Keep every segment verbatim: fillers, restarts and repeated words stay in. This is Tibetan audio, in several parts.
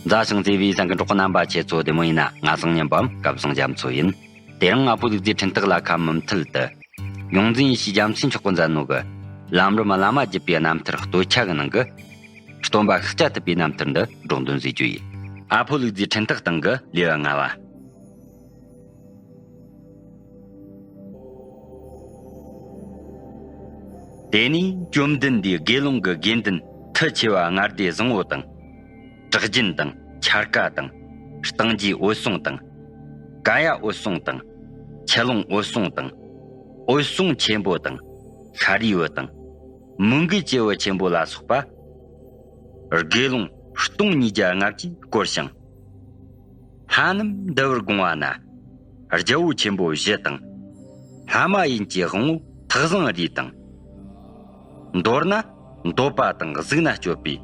མཛའ་ཞིང་བརྩེ་བའི་གསན་མཁན་གྲོགས་པོ་རྣམ་པ་ཁྱེད་ཚོ་བདེ་མོ་ཡིན་ན། ང་སང་ཉིན་པའམ་སྐལ་བཟང་རྒྱ་མཚོ་ཡིན། དེ་རིང་ང་ཕོ་ལུག་རྫིའི་འཕྲིན་ཐག་ལ་ཁ་མུ་མཐུད་དུ། ཡོངས་འཛིན་ཡེ་ཤེས་རྒྱ་མཚོས་མཆོག་གིས་མཛད་ནོ་གི། ལམ་རིམ་བླ་མ་བརྒྱུད་པའི་རྣམ་ཐར་སྟོད་ཆ་གི་ནང་གི། སྟོན་པ་ཤཱཀྱ་ཐུབ་པའི་རྣམ་ཐར་འདི་སྒྲོག་འདོན་མཛད་རྒྱུ་ཡིན། ཨ་ཕོ་ལུག་རྫིའི་འཕྲིན་ཐག་སྟེང་གི་ལེའུ་ལྔ་བ། དེ་ནས་བཅོམ་ལྡན་འདས་དགེ་སློང་གི་དགེ་འདུན་མཐུ་ཆེ་བ་ལྔ་སྡེ་བཟང་བོ་དང་། གྲགས་ཅན་དང་འཆར་ཀ་དང་། སྟེང་རྒྱས་འོད་སྲུང་དང་། ཀ་ཡ་འོད་སྲུང་དང་། ཆུ་ཀླུང་འོད་སྲུང་དང་། འོད་སྲུང་ཆེན་པོ་དང་། ཤཱ་རིའི་བུ་དང་། མོའུ་འགལ་གྱི་བུ་ཆེན་པོ་ལ་སོགས་པ། དགེ་སློང་སྟོང་ཉིས་བརྒྱ་ལྔ་བཅུས་བསྐོར་ཞིང་། ལྷ་རྣམས་འདུལ་བར་དགོངས་པ་ན། རྒྱལ་པོ་ཆེན་པོ་བཞི་དང་། ལྷ་མ་ཡིན་གྱི་དབང་པོ་ཐགས་བཟང་རིས་དང་། མདོར་ན་འདོད་པ་དང་གཟུགས་ན་སྤྱོད་པའི་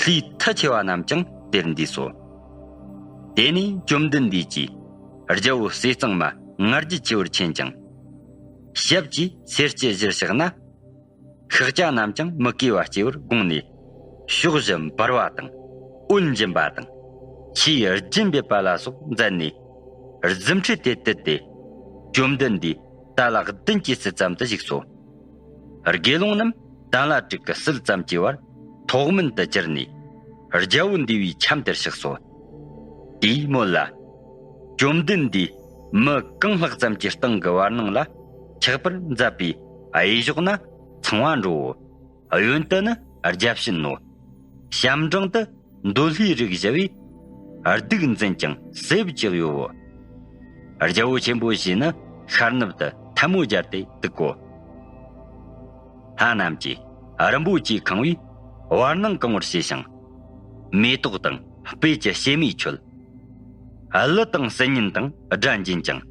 ལྷའི་མཐུ་ཆེ་བ་རྣམས་ཀྱང་དེར་འདུས་སོ། དེ་ནས་བཅོམ་ལྡན་འདས་ཀྱིས་རྒྱལ་པོ་ཟས་གཙང་མ་ང་རྒྱལ་ཆེ་བར་མཁྱེན་ཅིང་། ཞབས་ཀྱིས་སེར་སྐྱའི་གཞུ་བཞག་ན། ཤཱཀྱ་རྣམས་ཀྱང་མི་བསྐུལ་བ་སྐྱེ་བར་དགོངས་ནས། ཕྱོགས་བཞི་འབར་བ་དང་། འོད་འབྱིན་པ་དང་། ཆུའི་རྒྱུན་འབེབས་པ་ལ་སོགས་མཛད་ནས། རྫུ་འཕྲུལ་དེ་བཏུལ་ཏེ། བཅོམ་ལྡན་འདས་ཏཱ་ལ་བདུན་གྱི་ཟིལ་ཙམ་དུ་བཞུགས་སོ། དགེ་སློང་རྣམས་ཏཱ་ལ་དྲུག་གི་ཟིལ་ཙམ་གྱི་བར་ཐོགས་མེད་དུ་གྱུར་ནས། རྒྱལ་པོ་འདུས་པའི་ཁྱམས་དེར་གཤེགས་སོ། དེའི་སྨོད་ལ། བཅོམ་ལྡན་འདས་མི་གང་ལྷག་ཙམ་གྱི་སྟེང་གི་བར་སྣང་ལ་འཁྱག་པར་མཛད་པའི་གཡས་ཕྱོགས་ན་ཚངས་པ་འགྲོའོ། གཡོན་དུ་ནི་བརྒྱ་བྱིན་ནོ། བྱམས་སྦྲང་དུ་འདོད་ལྷའི་རིགས་བཞི་པས་གདུགས་འཛིན་ཅིང་སྲེད་པ་བཅག་ཡོད་བོ། རྒྱལ་པོ་ཆེན་པོ་བཞིས་ནི་ཤར་ནུབ་ཏུ་ཐལ་མོ་སྦྱར་ཏེ་འདུག་གོ། ལྷ་རྣམས་ཀྱིས་རིན་པོ་ཆེས་ཁང་བའི་བར་སྣང་གང་བར་བྱས་ཤིང་། མེ་ཏོག་དང་སྤོས་ཀྱི་བྱེ་མས་མཆོད། གླུ་དང་སིལ་སྙན་དང་སྒྲ་འབྱིན་ཅིང་།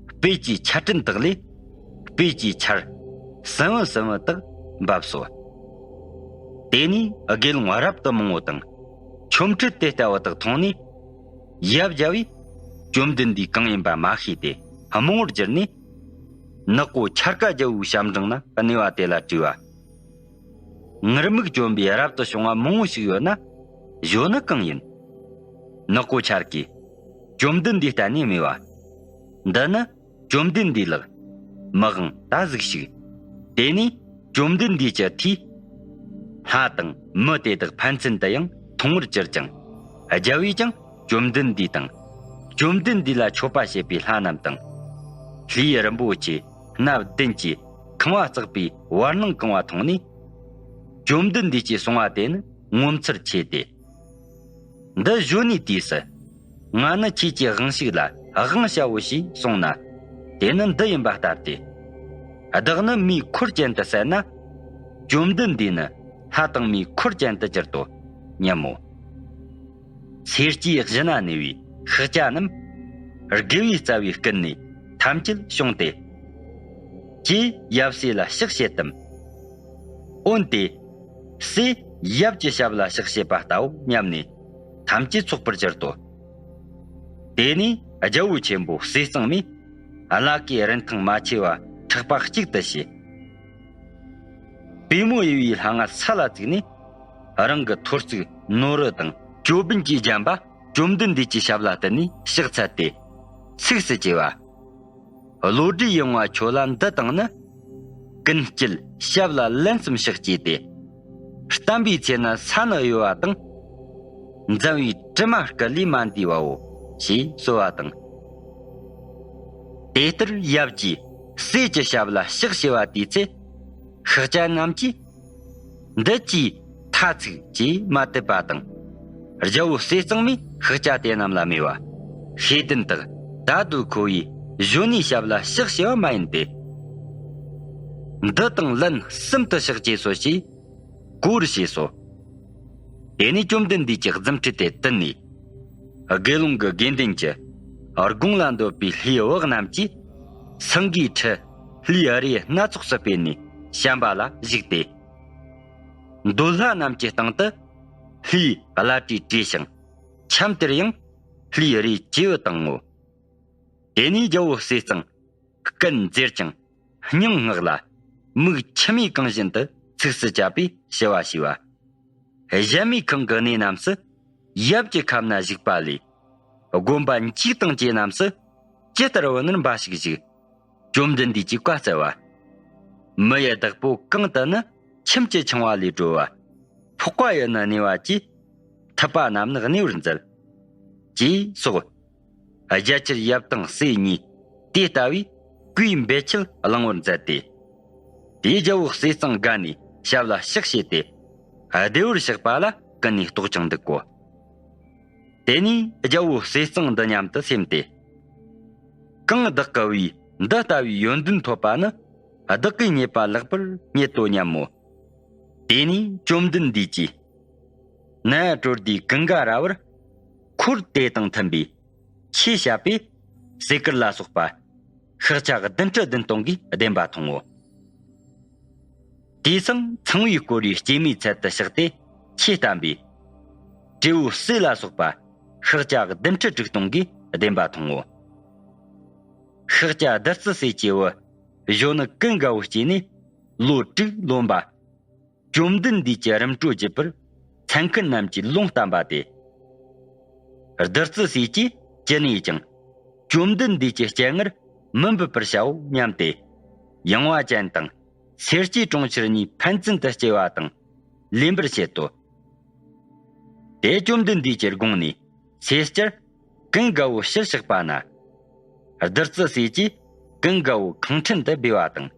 སྤོས་ཀྱི་ཆར་སྤྲིན་དག་ལས་སྤོས་ཀྱི་ཆར་སིམ་བུ་སིམ་བུ་དག་འབབས་སོ། དེ་ནས་དགེ་སློང་རབ་ཏུ་མང་བོ་དང་ཆོ་འཕྲུལ་དེ་ལྟ་བུ་དག་མཐོང་ནས། ཡབ་བྱ་བས་བཅོམ་ལྡན་འདས་གང་ཡིན་པ་མ་ཤེས་ཏེ་རྨོངས་པར་གྱུར་ནས། ནག་པོ་འཆར་ཀ་རྒྱལ་པོའི་ཞབས་འབྲིང་ན་གནས་པ་དེ་ལ་དྲིས་པ། ངུར་སྨྲིག་གྱོན་པའི་རབ་ཏུ་བྱུང་བ་མང་བོ་ཞིག་ཡོད་ན། གཞོན་ནུ་གང་ཡིན། ནག་པོ་འཆར་ཀས་བཅོམ་ལྡན་འདས་བསྟན་ནས་སྨྲས་པ། འདི་ནི་བཅོམ་ལྡན་འདས་ལགས། མི་དབང་ད་གཟིགས་ཤིག། དེ་ནས་བཅོམ་ལྡན་འདས་ཀྱི་མཐུས། ལྷ་དང་མི་དེ་དག་ཕན་ཚུན་དུ་ཡང་མཐོང་བར་གྱུར་ཅིང་། རྒྱལ་པོས་ཀྱང་བཅོམ་ལྡན་འདས་དང་། བཅོམ་ལྡན་འདས་ལ་མཆོད་པ་བྱེད་པའི་ལྷ་རྣམས་དང་། ལྷའི་རིན་པོ་ཆེ་སྣ་བདུན་གྱིས་ཁང་བ་བརྩེགས་པའི་བར་སྣང་གང་བ་མཐོང་ནས། བཅོམ་ལྡན་འདས་ཀྱིས་གསུང་བ་དེ་ནི་ངོ་མཚར་ཆེ་སྟེ། འདི་གཞོན་ནུའི་དུས་སུ། ང་ནི་ཁྱེད་ཀྱི་དབང་ཕྱུག་ལ་དབང་བྱའོ་ཞེས་གསུངས་ན། དེ་ནི་འདི་ཡིན་པ་ལྟར་ཏེ། བདག་ནི་མིའི་འཁོར་ཅན་དུ་བསད་ན། བཅོམ་ལྡན་འདས་ནི་ལྷ་དང་མིའི་འཁོར་ཅན་དུ་གྱུར་ཏོ་སྙམ་མོ། སེར་སྐྱའི་གཞི་ན་གནས་པའི་ཤཱཀྱ་རྣམས། དགེ་བའི་རྩ་བའི་སྐུ་ནས་ཐམས་ཅད་བྱུང་སྟེ། ཀྱེ་ཡབ་སྲས་ལ་ཕྱག་བྱེད་དམ། འོན་ཏེ། སྲས་ཡབ་ཀྱི་ཞབས་ལ་ཕྱག་བྱེད་པ་ལྟ་བུ་སྙམ་ནས་ཐམས་ཅད་ཚོགས་པར་གྱུར་ཏོ། དེ་ནས་རྒྱལ་པོ་ཆེན་པོ་ཟས་གཙང་མས་བླ་གའི་རིན་ཐང་མ་ཆེ་བ་ཕྲེག་པ་གཅིག་ཏུ་བྱས། པུས་མོ་གཡས་པའི་ལྷ་ང་ས་ལ་བཙུགས་ནས། རང་གི་ཐོར་ཚུགས་ནོར་བུ་དང་ཅོད་པན་གྱིས་བརྒྱན་པ་བཅོམ་ལྡན་འདས་ཀྱི་ཞབས་ལ་གཏད་ནས་ཕྱག་འཚལ་ཏེ། ཚིགས་སུ་བཅད་པ། བློ་གྲོས་ཡངས་པ་ཁྱོད་ལ་འདི་དང་ནི། ཀུན་སྐྱིད་ཞབས་ལ་ལན་གསུམ་ཕྱག་བགྱིས་ཏེ། བསྟན་པའི་ཚེ་ན་ས་ནི་གཡོ་བ་དང་། འཛམ་བུའི་དྲི་མ་སྐུ་ལས་མ་འདས་པའོ། ཞེས་གསོལ་བ་དང་། དེ་ལྟར་ཡབ་ཀྱིས་སྲས་ཀྱི་ཞབས་ལ་ཕྱག་བྱས་པ་དེའི་ཚེ། ཤཱཀྱ་རྣམས་ཀྱིས། འདི་ཅིའི་ཐ་ཚིག་ཅེས་མ་དད་པ་དང་། རྒྱལ་པོ་ཟས་གཙང་མས་ཤཱཀྱ་དེ་རྣམས་ལ་སྨྲས་པ། ཤེས་ལྡན་དག་ད་དུ་ཁོ་བོས་གཞོན་ནུའི་ཞབས་ལ་ཕྱག་བྱས་པ་མ་ཡིན་ཏེ། འདི་དང་ལན་གསུམ་དུ་ཕྱག་བགྱིས་སོ་ཞེས་གོ་བར་བྱས་སོ། དེ་ནས་བཅོམ་ལྡན་འདས་ཀྱིས་རྫུ་འཕྲུལ་དེ་བཏུལ་ནས། དགེ་སློང་གི་དགེ་འདུན་གྱི་དགུང་ལ་འདོད་པའི་ལྷའི་བག་རྣམས་ཀྱིས་སེང་གེའི་ཁྲི་ལྷའི་རས་སྣ་ཚོགས་སུ་སྤེལ་ནས་བཤམས་པ་ལ་བཞུགས་ཏེ། འདོད་ལྷ་རྣམས་ཀྱི་སྟེང་དུ་ལྷའི་བླ་བྲེ་བྲེས་ཤིང་། ཁྱམས་དེར་ཡང་ལྷའི་རས་བྱེ་བུ་དང་ངོ་། དེ་ནས་རྒྱལ་པོ་ཟས་གཙང་སྐུ་མཛེར་ཅིང་སྙིང་བསྔགས་ལ། མིག་མཆི་མས་གང་བཞིན་དུ་ཚིགས་སུ་བཅད་པས་ཞུ་བ་ཞུས་པ། གཞལ་མེད་ཁང་གི་གནས་རྣམས་སུ། ཡབ་ཀྱི་ཁབ་ན་བཞུགས་པ་ལས། དགོན་པ་འཇིག་དང་བཅས་རྣམས་སུ་ཇི་ལྟར་བུད་ནུར་འབའ་ཞིག་བཞུགས། བཅོམ་ལྡན་འདས་ཀྱིས་བཀའ་སྩལ་པ། མི་ཡི་བདག་པོ་གང་དུ་ནི་ཁྱིམ་གྱི་འཆིང་བ་ལས་སྒྲོལ་བ། འཕགས་པ་ཡི་ནི་གནས་པ་བཅས། ཐུབ་པ་རྣམས་ནི་གནས་པར་མཛད། ཅེས་སོགས། རྒྱ་ཆེར་ཡབ་དང་སྲས་གཉིས་དེ་ལྟ་བུའི་གུས་འབུལ་ཆེད་བླང་བར་མཛད་དེ། དེའི་རྒྱལ་པོ་ཟས་གཙང་དགའ་ནས་ཞབས་ལ་ཕྱག་བྱས་ཏེ། བདེ་བར་གཤེགས་པ་ལ་ཀུན་ནས་རྟོག་ཅིང་འདུག་གོ། དེ་ནས་རྒྱལ་པོ་ཟས་གཙང་འདི་སྙམ་དུ་སེམས་ཏེ། གང་བདག་གི་བུས་འདི་ལྟ་བུའི་ཡོན་ཏན་ཐོབ་པ་ནི། བདག་གིས་རྙེད་པ་ལེགས་པར་རྙེད་དོ་སྙམ་མོ། དེ་ནས་བཅོམ་ལྡན་འདས་ཀྱིས། ནཱ་ཡ་གྲོ་དྷའི་ཀུན་དགའ་ར་བར། འཁོར་དེ་དང་མཐུན་པའི་ཆོས་བཤད་པས། ཟས་སྐལ་ལ་སོགས་པ། ཤཱཀྱ་བདུན་ཁྲི་བདུན་སྟོང་གིས་བདེན་པ་མཐོང་ངོ་། དེས་སང་ཚངས་པའི་བསྐོར་བའི་སྐྱེད་མོས་ཚལ་དུ་གཤེགས་ཏེ་ཆོས་བསྟན་པས། སྤྲེའུ་སྲས་ལ་སོགས་པ། ཤཱཀྱ་བདུན་ཁྲི་དྲུག་སྟོང་གིས་བདེན་པ་མཐོང་ངོ་། ཤཱཀྱ་བདུད་རྩི་ཟས་ཀྱི་བུ། གཞོན་ནུ་ཀུན་དགའ་བོ་སྐྱེས་ནས། ལོ་དྲུག་ལོན་པ། བཅོམ་ལྡན་འདས་ཀྱི་རིམ་གྲོ་བགྱིད་པར་མཚན་མཁན་རྣམས་ཀྱིས་ལུང་བསྟན་པ་སྟེ། བདུད་རྩི་ཟས་ཀྱིས་ཅི་ནས་ཀྱང་། བཅོམ་ལྡན་འདས་ཀྱི་སྤྱན་སྔར་མི་འབུད་པར་བྱའོ་སྙམ་སྟེ། ཡངས་པ་ཅན་དང་སེར་སྐྱའི་གྲོང་ཁྱེར་གཉིས་ཕན་ཚུན་དུ་སྐྱེལ་བ་དང་ལེན་པར་བྱེད་དོ། དེ་བཅོམ་ལྡན་འདས་ཀྱི་དགུང་ནས་སེར་སྐྱར་ཀུན་དགའ་བོ་ཕྱིར་གཤེགས་པ་ན། བདུད་རྩི་ཟས་ཀྱིས་ཀུན་དགའ་བོ་ཁང་ཁྲིན་དུ་སྦས་པ་དང་།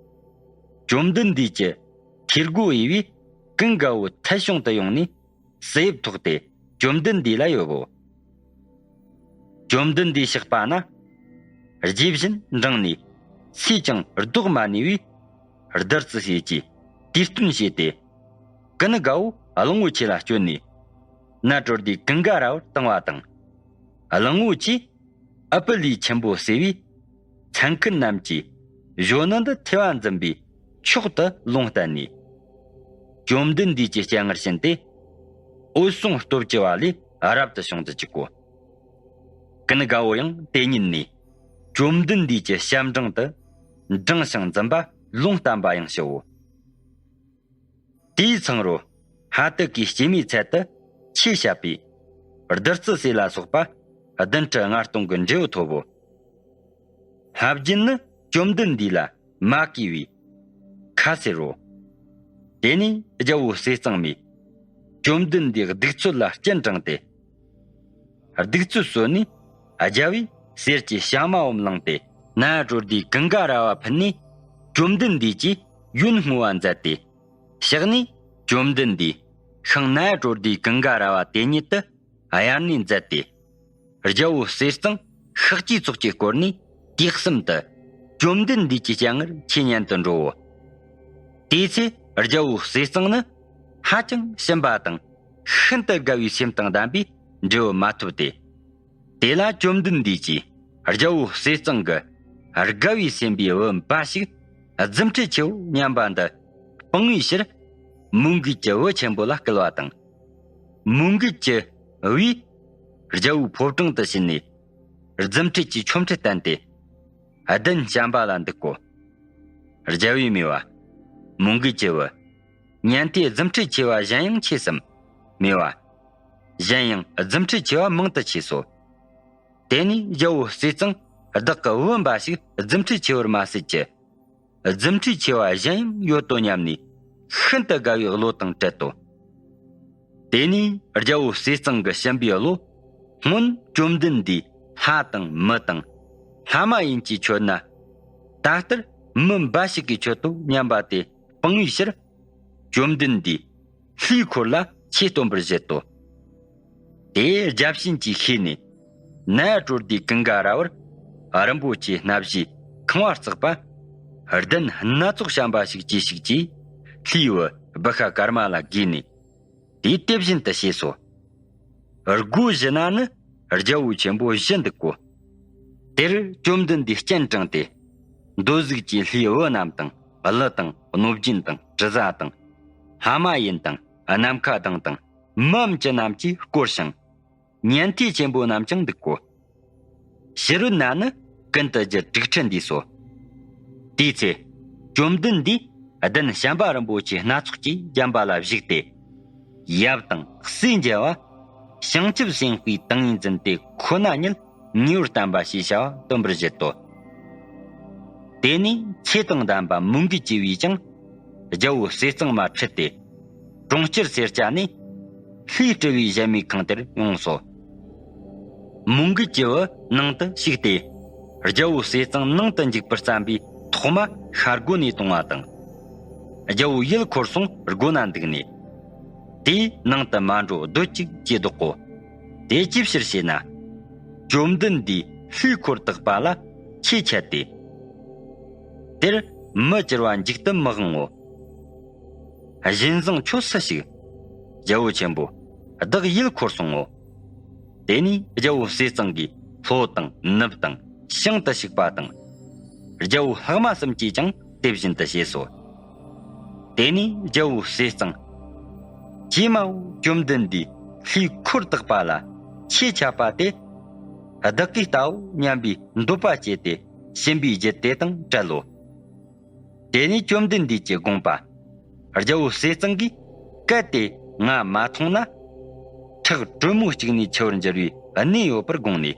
བཅོམ་ལྡན་འདས་ཀྱི་ཐོས་སྒོ་དབྱེ་བས་ཀུན་དགའ་བོ་ཐད་བྱུང་དུ་ཡོང་ནས་བསིལ་ཡབ་ཐོགས་ཏེ་བཅོམ་ལྡན་འདས་ལ་ཡོད་བོ། བཅོམ་ལྡན་འདས་གཤེགས་པ་ན། རྗེས་བཞིན་འབྲངས་ནས་སུས་ཀྱང་བཟློག་མ་ནུས་པའི་བདུད་རྩི་ཟས་ཀྱིས་དུས་སྟོན་བྱས་ཏེ། ཀུན་དགའ་བོ་གླང་པོ་ཆེ་ལ་བསྐྱོན་ནས། ནཱ་གྲོ་དྷའི་ཀུན་དགའ་ར་བར་བཏང་བ་དང་། གླང་པོ་ཆེས་ཨུ་པ་ལི་ཆེན་པོ་ཟེར་བའི་མཚན་མཁན་རྣམས་ཀྱིས་གཞོན་ནུ་འདི་ཐོས་པ་འཛིན་པའི་མཆོག་ཏུ་ལུང་བསྟན་ནས། བཅོམ་ལྡན་འདས་ཀྱི་སྤྱན་སྔར་ཕྱིན་ཏེ། འོད་སྲུང་སྟོབས་བཅུ་པ་ལས་རབ་ཏུ་བྱུང་དུ་བཅུག་གོ། ཀུན་དགའ་བོ་ཡང་དེ་ཉིད་ནས་བཅོམ་ལྡན་འདས་ཀྱི་ཞབས་འབྲིང་དུ་འབྲངས་ཤིང་འཛིན་པ་ལུང་བསྟན་པ་ཡང་ཞུའོ། དེའི་ཚང་རོ་ཧ་ཏི་ཀའི་སྐྱེད་མོས་ཚལ་དུ་ཆོས་བཤད་པས། བདུད་རྩི་ཟས་ལ་སོགས་པ་བདུན་ཁྲི་ལྔ་སྟོང་གི་འབྲས་བུ་ཐོབ་བོ། ལྷ་བརྒྱུད་ནི་བཅོམ་ལྡན་འདས་ལ་མ་གུས་པའི་ཁ་ཟེར་རོ། དེ་ནས་རྒྱལ་པོ་ཟས་གཙང་མས་བཅོམ་ལྡན་འདས་གདུགས་ཚོད་ལ་སྤྱན་དྲངས་ཏེ། གདུགས་ཚོད་གསོལ་ནས་རྒྱལ་པོས་གསེར་གྱི་ཞག་མ་བོ་བླངས་ཏེ་ནཱ་གྲོ་དྷའི་ཀུན་དགའ་ར་བ་ཕུལ་ནས། བཅོམ་ལྡན་འདས་ཀྱིས་ཡོན་བསྔོ་བ་མཛད་དེ། ཕྱག་ནས་བཅོམ་ལྡན་འདས་ཤིང་ནཱ་གྲོ་དྷའི་ཀུན་དགའ་ར་བ་དེ་ཉིད་དུ་དབྱར་གནས་མཛད་དེ། རྒྱལ་པོ་ཟས་གཙང་ཤཱཀྱའི་ཚོགས་ཀྱིས་བསྐོར་ནས་དུས་གསུམ་དུ་བཅོམ་ལྡན་འདས་ཀྱི་སྤྱན་སྔར་ཆོས་ཉན་དུ་འགྲོའོ། དེའི་ཚེ་རྒྱལ་པོ་ཟས་གཙང་ནི་ཧ་ཅང་ཞུམ་པ་དང་ཤིན་ཏུ་དགའ་བའི་སེམས་དང་ལྡན་པས་འབྲས་བུ་མ་ཐོབ་སྟེ། དེ་ལ་བཅོམ་ལྡན་འདས་ཀྱིས་རྒྱལ་པོ་ཟས་གཙང་གི་དགའ་བའི་སེམས་པའི་བུ་འབའ་ཞིག་རྫུ་འཕྲུལ་ཆེའོ་སྙམ་པ་འདི་སྤང་བའི་ཕྱིར་མོའུ་འགལ་གྱི་བུ་ཆེན་པོ་ལ་སྐུལ་བ་དང་། མོའུ་འགལ་གྱི་བུས་རྒྱལ་པོའི་ཕོ་བྲང་དུ་ཕྱིན་ནས་རྫུ་འཕྲུལ་གྱི་ཆོ་འཕྲུལ་བསྟན་ཏེ། གདན་བྱམས་པ་ལ་འདུག་གོ། རྒྱལ་པོས་སྨྲས་པ། མོའུ་འགལ་གྱི་བུ། ཉན་ཐོས་རྫུ་འཕྲུལ་ཆེ་བ་གཞན་ཡང་མཆིས་སམ། སྨྲས་པ། གཞན་ཡང་རྫུ་འཕྲུལ་ཆེ་བ་མང་དུ་མཆིས་སོ། དེ་ནས་རྒྱལ་པོ་ཟས་གཙང་བདག་གི་བུ་འབའ་ཞིག་རྫུ་འཕྲུལ་ཆེ་བར་མ་ཟད་ཀྱི། རྫུ་འཕྲུལ་ཆེ་བ་གཞན་ཡང་ཡོད་དོ་སྙམ་ནས་ཤིན་ཏུ་དགའ་བའི་བློ་དང་བྲལ་ཏོ། དེ་ནས་རྒྱལ་པོ་ཟས་གཙང་གི་ཞུམ་པའི་བློ། སྔོན་བཅོམ་ལྡན་འདས་ལྷ་དང་མི་དང་ལྷ་མ་ཡིན་གྱིས་མཆོད་ན། ད་ལྟར་མི་འབའ་ཞིག་གིས་མཆོད་དོ་སྙམ་པ་དེ་སྤང་བའི་ཕྱིར། བཅོམ་ལྡན་འདས་ལྷའི་འཁོར་ལ་ཆོས་སྟོན་པར་བཞེད་དོ། དེ་བརྒྱ་བྱིན་གྱིས་ཤེས་ནས་ནཱ་གྲོ་དྷའི་ཀུན་དགའ་ར་བར་རིན་པོ་ཆེའི་སྣ་བཞིའི་ཁང་བ་བརྩེགས་པ་གདན་སྣ་ཚོགས་བཤམས་པ་ཞིག་གྱིས་ཤིག་ཅེས་ལྷའི་བུ་བི་ཤ་ཀརྨ་ལ་བགོས་ནས་དེ་དེ་བཞིན་དུ་བྱས་སོ། སྒོ་བཞི་ན་ནི་རྒྱལ་པོ་ཆེན་པོ་བཞི་འདུག་གོ། དེར་བཅོམ་ལྡན་འདས་སྤྱན་དྲངས་ཏེ། འདོད་གཟུགས་ཀྱི་ལྷའི་བུ་རྣམས་དང་ཀླུ་དང་གནོད་སྦྱིན་དང་དྲི་ཟ་དང་། ལྷ་མ་ཡིན་དང་ནམ་མཁའ་དང་དང་མི་འམ་ཅི་རྣམས་ཀྱིས་བསྐོར་ཞིང་། ཉན་ཐོས་ཆེན་པོ་རྣམས་ཀྱང་འདུག་གོ། ཕྱི་རོལ་ན་ནི་ཀུན་ཏུ་རྒྱུ་དྲུག་ཁྲི་འདུས་སོ། དེའི་ཚེ། བཅོམ་ལྡན་འདས་གདན་བྱམས་པ་རིན་པོ་ཆེ་སྣ་ཚོགས་ཀྱིས་བརྒྱན་པ་ལ་བཞུགས་ཏེ། ཡབ་དང་སྲས་མཇལ་བ། བྱང་ཆུབ་སེམས་དཔའི་ཏིང་ངེ་འཛིན་དེ་ཁོ་ན་ཉིད་ངེས་པར་བསྟན་པ་ཞེས་བྱ་བ་སྟོན་པར་བཞེད་དོ། དེ་ནས་ཚེ་དང་ལྡན་པ་མོའུ་འགལ་གྱི་བུས་ཀྱང་རྒྱལ་པོ་ཟས་གཙང་མ་ཁྲིད་དེ། གྲོང་ཁྱེར་སེར་སྐྱ་ནས་ལྷས་སྤྲུལ་པའི་གཞལ་མེད་ཁང་དེར་ཡོངས་སོ། མོའུ་འགལ་གྱི་བུ་ནང་དུ་ཞུགས་ཏེ། རྒྱལ་པོ་ཟས་གཙང་ནང་དུ་འཇུག་པར་བརྩམས་པའི་ཐོག་མ་ཤ་སྒོ་ནས་གཏོང་བ་དང་། རྒྱལ་པོ་ཡུལ་འཁོར་སོང་སྒོ་ན་འདུག་ནས། དེས་ནང་དུ་མ་འགྲོ་སྡོད་ཅིག་ཅེས་བདོག་གོ། དེ་ཅིའི་ཕྱིར་ཞེ་ན། བཅོམ་ལྡན་འདས་ལྷས་འཁོར་དག་པ་ལ་ཆོས་འཆད་དེ། དེར་མི་གྱུར་པ་འཇིག་ཏུ་མི་དབང་ངོ་། གཞན་བཟང་ཁྱོད་སུ་ཞིག་རྒྱལ་པོ་ཆེན་པོ། བདག་ཡུལ་འཁོར་སོང་ངོ་། དེ་ནས་རྒྱལ་པོ་ཟས་གཙང་གིས་ལྷོ་དང་ནུབ་དང་བྱང་དུ་ཞུགས་པ་དང་། རྒྱལ་པོ་ལྷག་མ་གསུམ་གྱིས་ཀྱང་དེ་བཞིན་དུ་བྱས་སོ། དེ་ནས་རྒྱལ་པོ་ཟས་གཙང་། ཀྱེ་མའོ་བཅོམ་ལྡན་འདས་ལྷས་འཁོར་དག་པ་ལ་ཆོས་འཆད་པ་དེ། བདག་གིས་བལྟའོ་སྙམ་པའི་འདོད་པ་སྐྱེས་ཏེ་བྱིན་པའི་རྒྱུ་དེ་དང་བྲལ་ལོ། དེ་ནས་བཅོམ་ལྡན་འདས་ཀྱི་དགོངས་པ། རྒྱལ་པོ་ཟས་གཙང་གིས་གལ་ཏེ་ང་མ་མཐོང་ན། ཁྲག་དྲོན་མོ་གཅིག་ནས་འཆི་བར་འགྱུར་བའི་གནས་ཡོད་པར་དགོངས་ནས།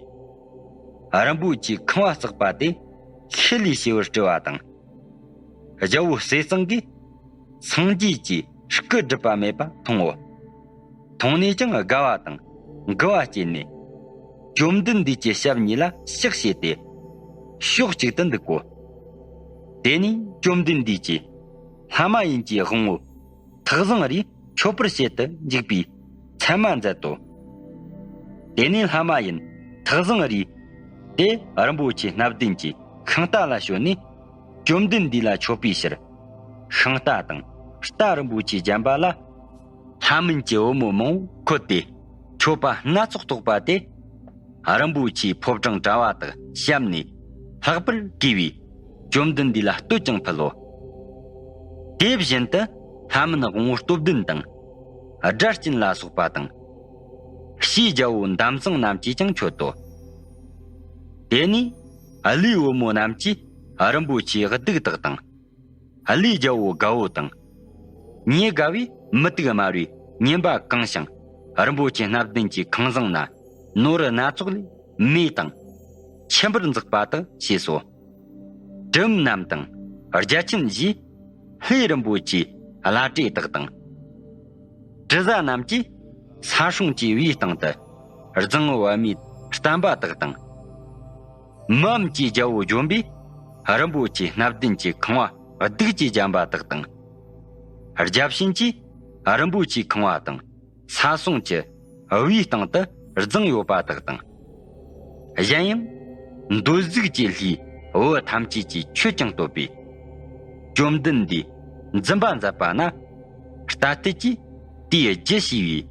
རིན་པོ་ཆེའི་ཁང་བ་བརྩེགས་པ་དེ་ཤེལ་ལས་བྱས་པར་སྤྲུལ་བ་དང་། རྒྱལ་པོ་ཟས་གཙང་གིས་སངས་རྒྱས་ཀྱི་སྐུ་བསྒྲུབས་པ་མེད་པ་མཐོང་ངོ་། མཐོང་ནས་ཀྱང་དགའ་བ་དང་མགུ་བ་སྐྱེས་ནས། བཅོམ་ལྡན་འདས་ཀྱི་ཞབས་གཉིས་ལ་ཕྱག་བྱས་ཏེ། ཕྱོགས་གཅིག་ཏུ་འདུག་གོ། དེ་ནས་བཅོམ་ལྡན་འདས་ཀྱིས་ལྷ་མ་ཡིན་གྱི་དབང་པོ་ཐགས་བཟང་རིས་མཆོད་པར་བྱེད་དུ་འཇུག་པའི་མཚན་མ་མཛད་དོ། དེ་ནས་ལྷ་མ་ཡིན་ཐགས་བཟང་རིས་དེ་རིན་པོ་ཆེ་སྣ་བདུན་གྱི་ཤིང་རྟ་ལ་ཞོན་ནས་བཅོམ་ལྡན་འདས་ལ་མཆོད་པའི་ཕྱིར། ཤིང་རྟ་དང་རྟ་རིན་པོ་ཆེ་བརྒྱན་པ་ལ། ལྷ་མིན་གྱི་བུ་མོ་མང་པོ་འཁོད་དེ་མཆོད་པ་སྣ་ཚོགས་ཐོགས་པ་དེ། རིན་པོ་ཆེའི་ཕོ་བྲང་དྲ་བ་དག་བཤམས་ནས་ལྷག་པར་གུས་པས་བཅོམ་ལྡན་འདས་ལ་བསྟོད་ཅིང་ཕུལ་ལོ། དེ་བཞིན་དུ་ལྷ་མིན་དབང་པོ་སྟོབས་ལྡན་དང་། སྒྲ་གཅན་ལ་སོགས་པ་དང་། ཕྱིའི་རྒྱལ་པོ་འདམ་བཟང་རྣམས་ཀྱིས་ཀྱང་མཆོད་དོ། དེ་ནས་ཀླུའི་བུ་མོ་རྣམས་ཀྱིས་རིན་པོ་ཆེའི་གདུགས་དག་དང་། ཀླུའི་རྒྱལ་པོ་དགའ་བོ་དང་། ཉེ་དགའ་བས་མུ་ཏིག་དམར་པོའི་མཉེན་པ་གང་ཞིང་རིན་པོ་ཆེ་སྣ་བདུན་གྱི་ཁང་བཟང་ན་ནོར་སྣ་ཚོགས་ལས་མེ་དང་། ཆེན་པོར་འཛག་པ་དག་བྱས་སོ། གྲུ་བུམ་རྣམས་དང་རྒྱ་ཆེན་བཞིས་ལྷས་རིན་པོ་ཆེའི་བླ་བྲེ་དག་དང་། དྲི་ཟ་རྣམས་ཀྱིས་ས་སྲུང་གི་བུའི་སྟེང་དུ་རྫིང་བུ་པདྨའི་བསྟན་པ་དག་དང་། མི་འམ་གྱི་རྒྱལ་པོ་ལྗོན་པས་རིན་པོ་ཆེ་སྣ་བདུན་གྱི་ཁང་བ་གདུགས་ཀྱིས་བརྒྱན་པ་དག་དང་། བརྒྱ་བྱིན་གྱིས་རིན་པོ་ཆེའི་ཁང་བ་དང་ས་སྲུང་གི་བུའི་སྟེང་དུ་རྫིང་ཡོད་པ་དག་དང་། གཞན་ཡང་། འདོད་གཟུགས་ཀྱི་ལྷའི་བུ་ཐམས་ཅད་ཀྱིས་མཆོད་ཅིང་བསྟོད་པས། བཅོམ་ལྡན་འདས་འཛིན་པ་མཛད་པ་ན། རྟ་དུལ་གྱིས་དེའི་རྒྱུ་ཤེས་པས།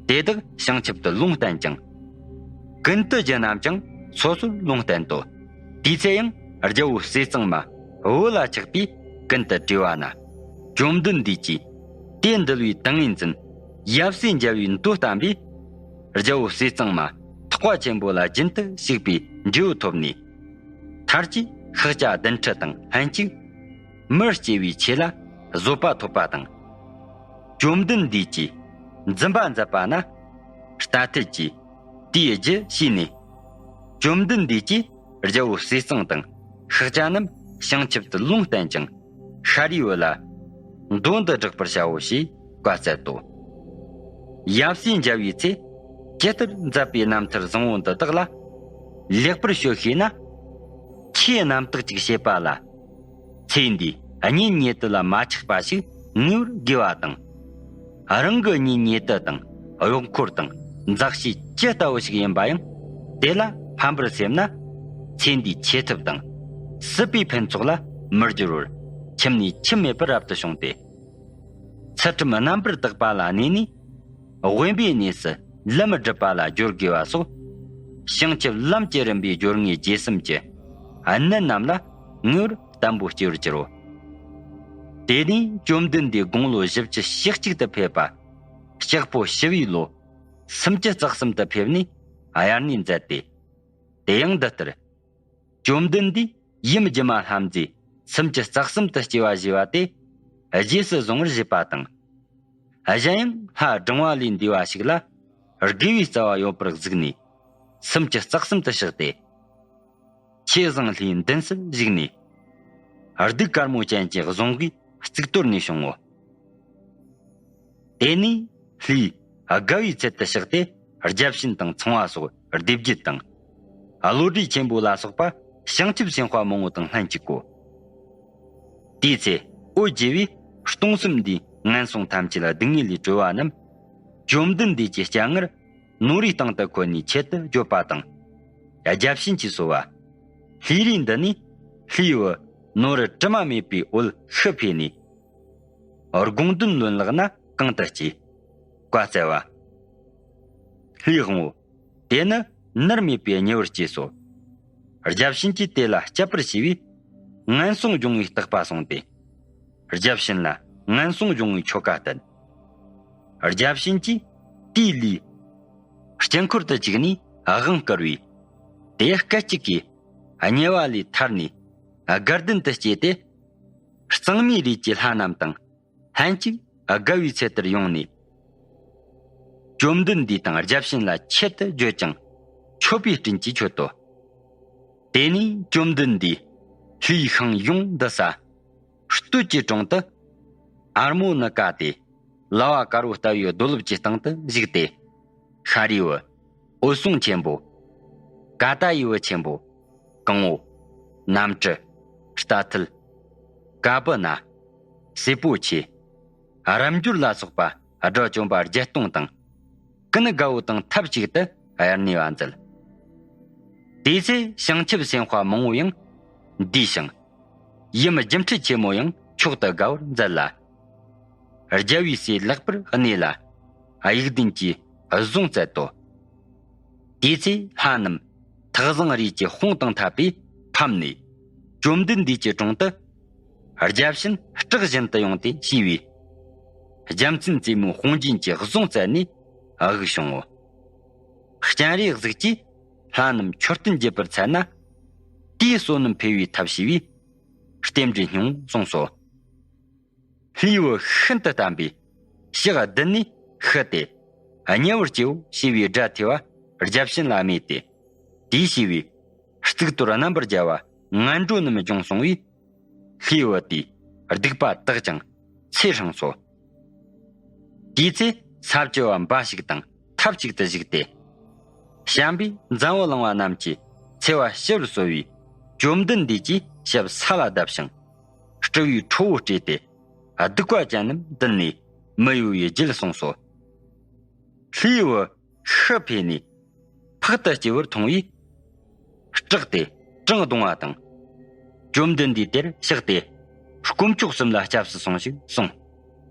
དེ་དག་བྱང་ཆུབ་ཏུ་ལུང་བསྟན་ཅིང་། ཀུན་ཏུ་རྒྱུ་རྣམས་ཀྱང་སོ་སོར་ལུང་བསྟན་ཏོ། དེའི་ཚེ་ཡང་རྒྱལ་པོ་ཟས་གཙང་མ་བུ་ལ་ཆགས་པས་ཀུན་ཏུ་དྲི་བ་ན། བཅོམ་ལྡན་འདས་ཀྱིས་དེ་འདུལ་བའི་ཏིང་ངེ་འཛིན་ཡབ་སྲས་མཇལ་བའི་མདོ་བསྟན་པས། རྒྱལ་པོ་ཟས་གཙང་མ་ཐེག་པ་ཆེན་པོ་ལ་རྒྱུན་དུ་ཞུགས་པའི་འབྲས་བུ་ཐོབ་ནས། མཐར་གྱིས་ཤཱཀྱ་བདུན་ཁྲི་དང་ལྷན་ཅིག་མིར་སྐྱེ་བའི་ཆོས་ལ་བཟོད་པ་ཐོབ་པ་དང་། བཅོམ་ལྡན་འདས་ཀྱིས་འཛིན་པ་མཛད་པ་ན། རྟ་དུལ་གྱིས་དེའི་རྒྱུ་ཤེས་ནས། བཅོམ་ལྡན་འདས་ཀྱིས་རྒྱལ་པོ་ཟས་གཙང་དང་ཤཱཀྱ་རྣམས་བྱང་ཆུབ་ཏུ་ལུང་བསྟན་ཅིང་། ཤཱ་རིའི་བུ་ལ་མདོ་འདི་བསྒྲག་པར་བྱའོ་ཞེས་བཀའ་སྩལ་ཏོ། ཡབ་སྲས་མཇལ་བའི་ཚེ་ཇི་ལྟར་མཛད་པའི་རྣམ་ཐར་བཟང་པོ་འདི་དག་ལ་ལེགས་པར་ཤོད་ཤེས་ན། ཁྱེད་རྣམ་དག་ཅིག་བྱེད་པ་ལ། ཚེ་འདིའི་གཉེན་ཉེ་དུ་ལ་མ་ཆགས་པ་ཞིག་ངེས་པར་དགོས་པ་དང་། རང་གི་གཉེན་ཉེ་དུ་དང་གཡོག་འཁོར་དང་མཛའ་བཤེས་ཇི་ལྟ་བུ་ཞིག་ཡིན་པ་ཡང་དེ་ལ་ཕན་པར་སེམས་ན། ཚེ་འདིའི་ཆེ་ཐབས་དང་སྲིད་པའི་ཕུན་ཚོགས་ལ་མི་སྦྱོར་བར་ཁྱིམ་ནས་ཁྱིམ་མེད་པར་རབ་ཏུ་བྱུང་སྟེ། ཚུལ་ཁྲིམས་རྣམ་པར་དག་པ་ལ་གནས་ནས། དབེན་པའི་གནས་སུ་ལམ་སྒྲུབ་པ་ལ་སྦྱོར་དགོས་པ་སོགས། བྱང་ཆུབ་ལམ་གྱི་རིམ་པའི་སྦྱོར་དངོས་རྗེས་གསུམ་གྱི་གནད་རྣམས་ལ་ངེས་པར་བརྟན་པོ་སྐྱེ་བར་གྱུར་རོ། དེ་ནས་བཅོམ་ལྡན་འདས་དགུང་ལོ་བཞི་བཅུ་ཞེ་གཅིག་ཏུ་ཕེབས་པ། ལྕགས་ཕོ་ཞི་བའི་ལོ་སུམ་ཅུ་རྩ་གསུམ་དུ་ཕེབས་ནས་དབྱར་གནས་མཛད་དེ། དེ་ཡང་འདི་ལྟར། བཅོམ་ལྡན་འདས་ཡུམ་སྒྱུ་མ་ལྷ་མཛེས་སུམ་ཅུ་རྩ་གསུམ་དུ་སྐྱེ་བ་བཞེས་པ་དེ་རྗེས་སུ་བཟུང་བར་བཞེད་པ་དང་། གཞན་ཡང་ལྷ་བགྲང་བ་ལས་འདས་པ་ཞིག་ལ། དགེ་བའི་རྩ་བ་ཡོད་པར་གཟིགས་ནས། སུམ་ཅུ་རྩ་གསུམ་དུ་གཤེགས་ཏེ། ཆོས་བཟང་ལྷའི་མདུན་སར་བཞུགས་ནས། གདུགས་དཀར་མོ་ཅན་གྱི་གཟུངས་གིས་གཙུག་ཏོར་ནས་བྱུང་ངོ་། དེ་ནས་ལྷའི་དགའ་བའི་ཚལ་དུ་གཤེགས་ཏེ། བརྒྱ་བྱིན་དང་ཚངས་པ་སོགས་སྡེ་བརྒྱད་དང་། བློ་གྲོས་ཆེན་པོ་ལ་སོགས་པ་བྱང་ཆུབ་སེམས་དཔའ་མང་པོ་དང་ལྷན་ཅིག་གོ། དེའི་ཚེ་འོད་བརྗེ་བས་སྟོང་གསུམ་འདིའི་ངན་སོང་ཐམས་ཅད་ལ་སྡུག་བསྔལ་ལས་གྲོལ་བ་རྣམས། བཅོམ་ལྡན་འདས་ཀྱི་སྤྱན་སྔར་ནོར་བུའི་སྟེང་དུ་འཁོད་ནས་ཆེད་དུ་བརྗོད་པ་དང་། བརྒྱ་བྱིན་གྱིས་གསོལ་བ། ལྷའི་རིགས་འདི་ནི་ལྷའི་བུ་ནོར་དྲི་མ་མེད་པའི་འོད་ཤུགས་འཕེལ་ནས། དགོངས་དོན་ལུང་ལགས་ན་གང་དུ་སྐྱེ། བཀའ་སྩལ་པ། ལྷའི་དབང་པོ། དེ་ནི་མནར་མེད་པའི་ཉེ་བར་སྐྱེས་སོ། བརྒྱ་བྱིན་གྱིས་དེ་ལ་སྤྱད་པར་བྱས་པས། ངན་སོང་སྦྱོང་བའི་རྟགས་པ་གསུངས་ཏེ། བརྒྱ་བྱིན་ལ་ངན་སོང་སྦྱོང་བའི་ཆོ་ག་བསྟན། བརྒྱ་བྱིན་གྱིས་དེའི་ལུས་དཀྱིལ་འཁོར་དུ་བཅུག་ནས་དབང་བསྐུར་བས། དེ་སྐད་ཅིག་གིས་དམྱལ་བ་ལས་ཐར་ནས་དགའ་ལྡན་དུ་སྐྱེས་ཏེ། གཙང་མའི་རིས་ཀྱི་ལྷ་རྣམས་དང་། ལྷན་ཅིག་དགའ་བའི་ཚལ་དུར་ཡོང་ནས། བཅོམ་ལྡན་འདས་དང་བརྒྱ་བྱིན་ལ་ཆེད་དུ་བརྗོད་ཅིང་མཆོད་པའི་སྤྲིན་གྱིས་མཆོད་དོ། དེ་ནས་བཅོམ་ལྡན་འདས་ལྷའི་ཤིང་ཡོངས་འདུ་ས་སྟོད་ཀྱི་དྲུང་དུ་ཨར་མོ་ནི་ཀ་སྟེ་ལ་བ་དཀར་པོ་ལྟ་བུའི་རྡོ་ལེབ་ཀྱི་སྟེང་དུ་བཞུགས་ཏེ། ཤཱ་རིའི་བུ། འོད་སྲུང་ཆེན་པོ། ཀ་ཏ་ཡི་བུ་ཆེན་པོ། གང་བོ། གནམ་གྲུ། རྟ་ཐུལ། ཀ་པུ་ན། སྲས་པོ་ཆེ། རབ་འབྱོར་ལ་སོགས་པ་དགྲ་བཅོམ་པ་བརྒྱད་སྟོང་དང་། ཀུན་དགའ་བོ་དང་ཐབས་ཅིག་ཏུ་དབྱར་གནས་པ་མཛད། དེའི་ཚེ་བྱང་ཆུབ་སེམས་དཔའ་མང་བོ་ཡང་འདུས་ཤིང་། ཡུམ་སྒྱུ་འཕྲུལ་ཆེན་མོ་ཡང་མཆོག་ཏུ་དགའ་བར་མཛད་ལ། རྒྱལ་བའི་སྲས་ལེགས་པར་གནས་ལ་དབྱུག་ལྡན་གྱིས་གཟུངས་བསྩལ་ཏོ། དེའི་ཚེ་ལྷ་རྣམས་ཐགས་བཟང་རིས་ཀྱི་དཔུང་དང་འཐབ་པས་ཕམ་ནས། བཅོམ་ལྡན་འདས་ཀྱི་དྲུང་དུ་བརྒྱ་བྱིན་སྐྲག་བཞིན་དུ་ཡོང་སྟེ་ཞུས་པས། རྒྱལ་མཚན་རྩེ་མོའི་དཔུང་རྒྱན་གྱིས་གཟུངས་བསྩལ་ནས་དབུགས་དབྱུང་ངོ་། སྤྱན་རས་གཟིགས་ཀྱིས་ལྷ་རྣམས་མཆོད་རྟེན་བརྒྱད་པར་འཚལ་ན། དེའི་བསོད་ནམས་འཕེལ་བའི་ཐབས་ཞུས་པས། རྟེན་འབྲེལ་སྙིང་པོ་གསུངས་སོ། ལྷའི་བུ་ཤིན་ཏུ་བརྟན་པས་ཕྱག་བདུད་ནས་ཤི་སྟེ། དམྱལ་བར་སྐྱེའོ་ཞེས་པའི་སྒྲ་ཐོས་པ་བརྒྱ་བྱིན་ལ་སྨྲས་ཏེ། དེས་ཞུས་པས། གཙུག་ཏོར་རྣམ་པར་རྒྱལ་བ་ངན་འགྲོ་རྣམས་སྦྱོང་གསུང་བས། ལྷའི་བུ་དེས་སྡིག་པ་དག་ཀྱང་ཚེ་ཧྲངས་སོ། དེའི་ཚེ་ས་བཅུ་པ་འབའ་ཞིག་དང་ཐབས་ཅིག་ཏུ་བཞུགས་ཏེ། བྱམས་པས་འཛམ་བུ་གླིང་པ་རྣམས་ཀྱི་འཚེ་བ་ཞི་བར་གསོལ་བའི་བཅོམ་ལྡན་འདས་ཀྱི་ཞབས་ས་ལ་བརྡབས་ཤིང་། སྤྲུལ་པའི་ཁྲོ་བོ་སྤྲས་ཏེ། གདུག་པ་ཅན་རྣམས་བཏུལ་ནས་མི་གཡོ་བའི་རྒྱུད་གསུངས་སོ། ལྷའི་བུ་ཤི་འཕོས་ནས་ཕག་ཏུ་སྐྱེ་བར་མཐོང་བས། སྐྲག་སྟེ་བྲང་རྡུང་བ་དང་། བཅོམ་ལྡན་འདས་དེར་གཤེགས་ཏེ། དཀོན་མཆོག་གསུམ་ལ་སྐྱབས་སུ་སོང་ཞིག་གསུངས།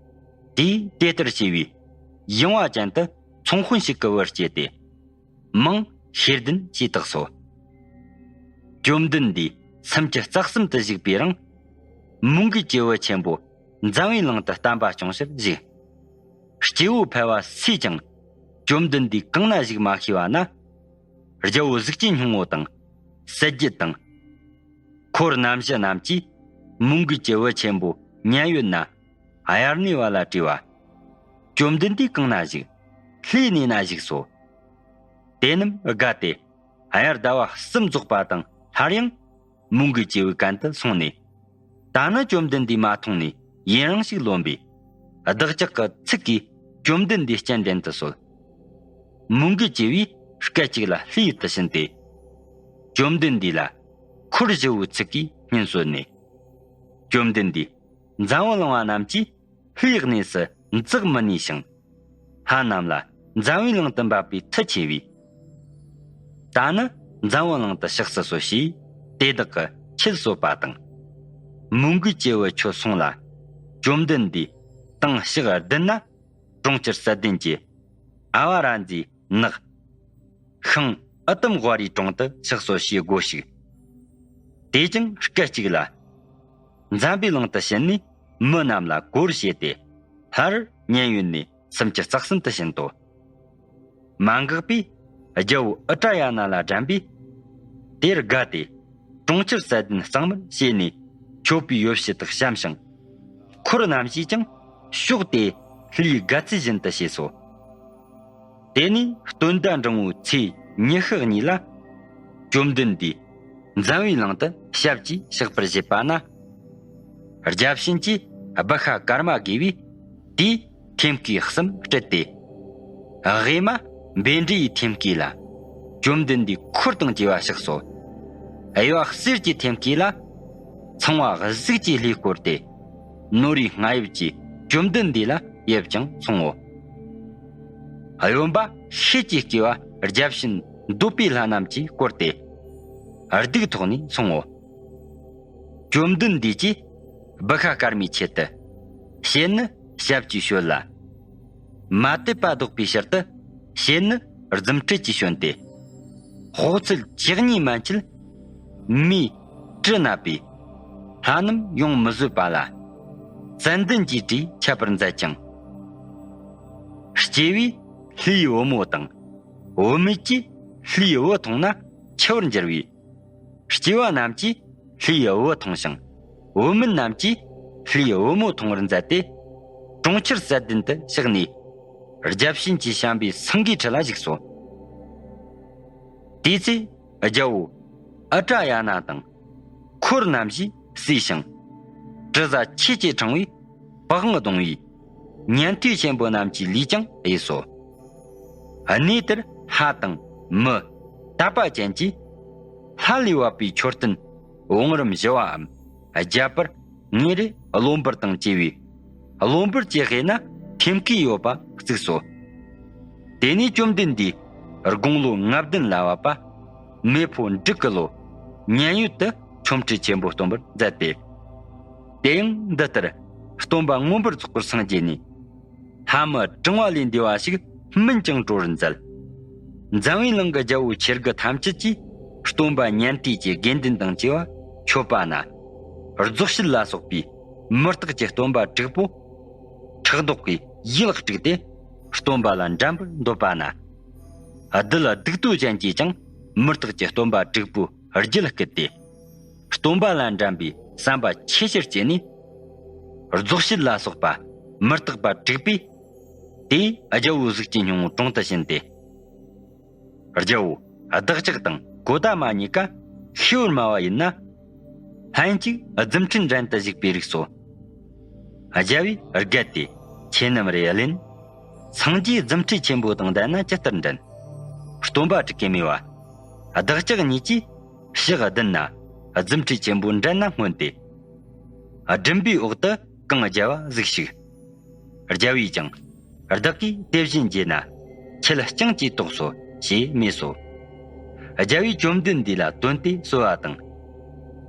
དེས་དེ་ལྟར་བྱས་པས། ཡངས་པ་ཅན་དུ་ཚོང་དཔོན་ཞིག་གི་བུར་སྐྱེས་ཏེ། མིང་ཤེས་ལྡན་ཞེས་བཏགས་སོ། བཅོམ་ལྡན་འདས་སུམ་ཅུ་རྩ་གསུམ་དུ་བཞུགས་པའི་རིང་། མོའུ་འགལ་གྱི་བུ་ཆེན་པོ་འཛམ་བུའི་གླིང་དུ་བསྟན་པ་སྐྱོང་ཕྱིར་བཞུགས། སྐྱེ་བོ་ཕལ་བ་སུས་ཀྱང་བཅོམ་ལྡན་འདས་གང་ན་བཞུགས་མ་ཤེས་པ་ན། རྒྱལ་པོ་གཟུགས་ཅན་སྙིང་པོ་དང་། གསལ་རྒྱལ་དང་། འཁོར་རྣམ་བཞི་རྣམས་ཀྱིས་མོའུ་འགལ་གྱི་བུ་ཆེན་པོ་མཉན་ཡོད་ན་དབྱར་གནས་པ་ལ་དྲིས་པ། བཅོམ་ལྡན་འདས་གང་ན་བཞུགས། ལྷའི་གནས་ན་བཞུགས་སོ། དེ་རྣམས་དགའ་སྟེ། དབྱར་ཟླ་བ་གསུམ་རྫོགས་པ་དང་སླར་ཡང་མོའུ་འགལ་གྱི་བུའི་གན་དུ་སོང་ནས། ད་ནི་བཅོམ་ལྡན་འདས་མ་མཐོང་ནས་ཡུན་རིང་ཞིག་ལོན་པས། བདག་ཅག་གི་ཚིག་གིས་བཅོམ་ལྡན་འདས་སྤྱན་འདྲེན་དུ་གསོལ། མོའུ་འགལ་གྱི་བུས་སྐད་ཅིག་ལ་ལྷའི་ཡུལ་དུ་ཕྱིན་ཏེ། བཅོམ་ལྡན་འདས་ལ་འཁོར་བཞི་པོའི་ཚིག་གིས་སྙན་གསོལ་ནས། བཅོམ་ལྡན་འདས་འཛམ་བུ་གླིང་པ་རྣམས་ཀྱིས་ལྷའི་གནས་སུ་འཛེག་མི་ནུས་ཤིང་། ལྷ་རྣམས་ལ་འཛམ་བུའི་གླིང་དུ་འབབ་པའི་མཐུ་ཆེ་བས། ད་ནི་འཛམ་བུ་གླིང་དུ་གཤེགས་སུ་གསོལ་ཞེས་དེ་དག་གིས་ཁྱེད་གསོལ་པ་དང་། མོའུ་འགལ་གྱི་བུ་ཁྱོད་སོང་ལ། བཅོམ་ལྡན་འདས་དང་ཕྱག་བདུད་ན། གྲོང་ཁྱེར་སད་ལྡན་གྱི་ཨ་བ་ར་ཛའི་ནགས། ཤིང་ཨུ་ཏམ་ཝ་རིའི་དྲུང་དུ་ཕྱག་གསོལ་ཞེས་བསྒོ་ཞིག། དེས་ཀྱང་སྐད་ཅིག་ལ། འཛམ་བུའི་གླིང་དུ་ཕྱིན་ནས་མི་རྣམས་ལ་གོ་བར་བྱས་ཏེ། སླར་མཉན་ཡོད་ནས་སུམ་ཅུ་རྩ་གསུམ་དུ་ཕྱིན་ཏོ། མ་འགགས་པས་རྒྱལ་པོ་ཨུ་ཏྲ་ཡ་ན་ལ་དྲན་པས། དེར་དགའ་སྟེ། གྲོང་ཁྱེར་སད་ལྡན་གཙང་མར་བྱས་ནས་མཆོད་པའི་ཡོ་བྱད་དག་བཤམས་ཤིང་། འཁོར་རྣམ་བཞིས་ཀྱང་ཕྱོགས་དེ་ལྷའི་དགའ་ཚལ་བཞིན་དུ་བྱས་སོ། དེ་ནས་སྟོན་ཟླ་འབྲིང་བོའི་ཚེས་ཉི་ཤུ་གཉིས་ལ། བཅོམ་ལྡན་འདས་འཛམ་བུའི་གླིང་དུ་ཞབས་ཀྱིས་བཞག་པར་བཞེད་པ་ན། བརྒྱ་བྱིན་གྱིས་སྦི་ཤ་ཀརྨ་དགོས་པས། དེས་ཐེམ་སྐས་གསུམ་སྤྲད་དེ། དབུས་མ་བཻ་ཌཱུརྱའི་ཐེམ་སྐས་ལ། བཅོམ་ལྡན་འདས་འཁོར་དང་བཅས་པ་བཞག་སོ། གཡས་པ་གསེར་གྱི་ཐེམ་སྐས་ལ། ཚངས་པ་གཟུགས་ཀྱི་ལྷས་བསྐོར་ཏེ། ནོར་བུའི་སྔགས་དབྱིབས་ཀྱིས་བཅོམ་ལྡན་འདས་ལ་དབྱིབས་ཀྱང་མཚུངས་སོ། གཡོན་པ་ཤེལ་གྱི་སྐྱེ་བ་བརྒྱ་བྱིན་འདོད་པའི་ལྷ་རྣམས་ཀྱིས་བསྐོར་ཏེ། གདུགས་ཐོགས་ནས་མཚུངས་སོ། བཅོམ་ལྡན་འདས་ཀྱིས་སྦི་ཤ་ཀརྨའི་ཆེད་དུ། ཞལ་ནི་ཞབས་ཀྱིས་བྱོན་ལ། མ་དད་པ་ལྡོག་པའི་ཕྱིར་དུ། ཞལ་ནི་རྫུ་འཕྲུལ་གྱིས་བྱོན་ཏེ། དཔག་ཚད་བཅུ་གཉིས་མན་ཆད། མེའི་དྲི་མནབས་པས། ལྷ་རྣམས་ཡོང་མི་བཟོད་པ་ལ། ཙན་དན་གྱི་དྲིས་ཁྱབ་པར་མཛད་ཅིང་། སྐྱེ་བས་ལྷའི་བུ་མོ་དང་། བུད་མེད་ཀྱིས་ལྷའི་བུ་མཐོང་ན་འཆི་བར་འགྱུར་བས། སྐྱེ་བ་རྣམས་ཀྱིས་ལྷའི་བུ་མཐོང་ཞིང་། བུད་མེད་རྣམས་ཀྱིས་ལྷའི་བུ་མོ་མཐོང་བར་མཛད་དེ། གྲོང་ཁྱེར་སད་ལྡན་དུ་གཤེགས་ནས། བརྒྱ་བྱིན་གྱིས་བཤམས་པའི་སེང་གེའི་ཁྲི་ལ་བཞུགས་སོ། དེའི་ཚེ་རྒྱལ་པོ་ཨུ་ཏྲ་ཡ་ན་དང་། འཁོར་རྣམས་ཀྱིས་བསུས་ཤིང་། དྲི་ཟ་ཆོས་ཀྱི་ཕྲེང་བས་པི་ཝང་བརྡུང་བས། ཉན་ཐོས་ཆེན་པོ་རྣམས་ཀྱི་ལུས་ཀྱང་གཡོས་སོ། གནས་དེར་ལྷ་དང་མི་དད་པ་ཅན་གྱིས། ལྷ་ལས་བབས་པའི་མཆོད་རྟེན་བང་རིམ་བཞི་བའམ་བརྒྱད་པར། ཉིན་རེ་བློན་པོ་དང་བཅས་པའི། བློན་པོ་བཅས་ཕེབས་ན་ཐེམ་སྐས་ཡོད་པ་བརྩིགས་སོ། དེ་ནས་བཅོམ་ལྡན་འདས་དགུང་ལོ་ལྔ་བདུན་ལ་བབ་པ། མེ་ཕོ་འབྲུག་གི་ལོ། མཉན་ཡོད་དུ་ཆོ་འཕྲུལ་ཆེན་པོ་སྟོན་པར་མཛད་དེ། དེ་ཡང་འདི་ལྟར་སྟོན་པ་མངོན་པར་རྫོགས་པར་སངས་རྒྱས་ནས། ལྷ་མི་གྲངས་པ་ལས་འདས་པ་ཞིག་སྨིན་ཅིང་གྲོལ་བར་མཛད། འཛམ་བུའི་གླིང་གི་རྒྱལ་པོ་ཆེ་དགུ་ཐམས་ཅད་ཀྱིས་སྟོན་པ་ཉན་ཐོས་ཀྱི་དགེ་འདུན་དང་བཅས་པ་མཆོད་པ་ན། རྫོགས་བྱེད་ལ་སོགས་པའི་མུ་སྟེགས་ཀྱི་སྟོན་པ་དྲུག་པོ། ཕྲག་དོག་གིས་ཡིད་དཀྲུགས་ཏེ། སྟོན་པ་ལ་འགྲན་པར་འདོད་པ་ན། བདུད་གདུག་རྟོག་ཅན་གྱིས་ཀྱང་མུ་སྟེགས་ཀྱི་སྟོན་པ་དྲུག་པོའི་རྒྱུད་བསྐུལ་ཏེ། སྟོན་པ་ལ་འགྲན་པའི་བསམ་པ་ཆེ་ཆེར་སྐྱེས་ནས། རྫོགས་བྱེད་ལ་སོགས་པ་མུ་སྟེགས་པ་དྲུག་པོས། དེས་རྒྱལ་པོ་གཟུགས་ཅན་སྙིང་པོ་དྲུང་དུ་བྱིན་ཏེ། རྒྱལ་པོ་བདག་ཅག་དང་གོ་ད་མ་གཉིས་ཀ་ཤི་བར་སྨྲ་བ་ཡིན་ན། ལྷན་ཅིག་རྫུ་འཕྲུལ་འགྲན་དུ་ཞུགས་པའི་རིགས་སོ། རྒྱལ་པོས་བརྒལ་ཏེ་ཁྱེད་རྣམས་རེ་ལེན། སངས་རྒྱས་རྫུ་འཕྲུལ་ཆེན་པོ་དང་ལྡན་ན་ཇི་ལྟར་འགྲན། སྟོན་པ་དྲུག་གིས་སྨྲས་པ། བདག་ཅག་གཉིས་ཀྱིས་ཕྱག་བདུན་ན་རྫུ་འཕྲུལ་ཆེན་པོ་འགྲན་ན་སྨོན་ཏེ། སྦྲིན་པའི་འོག་ཏུ་གངས་རྒྱ་བ་ཟིག་ཞུགས། རྒྱལ་པོས་ཀྱང་བདག་གིས་དེ་བཞིན་བགྱིས་ན། ཁྱེད་རྐྱང་གཅིག་དོགས་སོ་ཞེས་སྨྲས་སོ། རྒྱལ་པོས་བཅོམ་ལྡན་འདས་ལ་དོན་དེ་གསོལ་བ་དང་།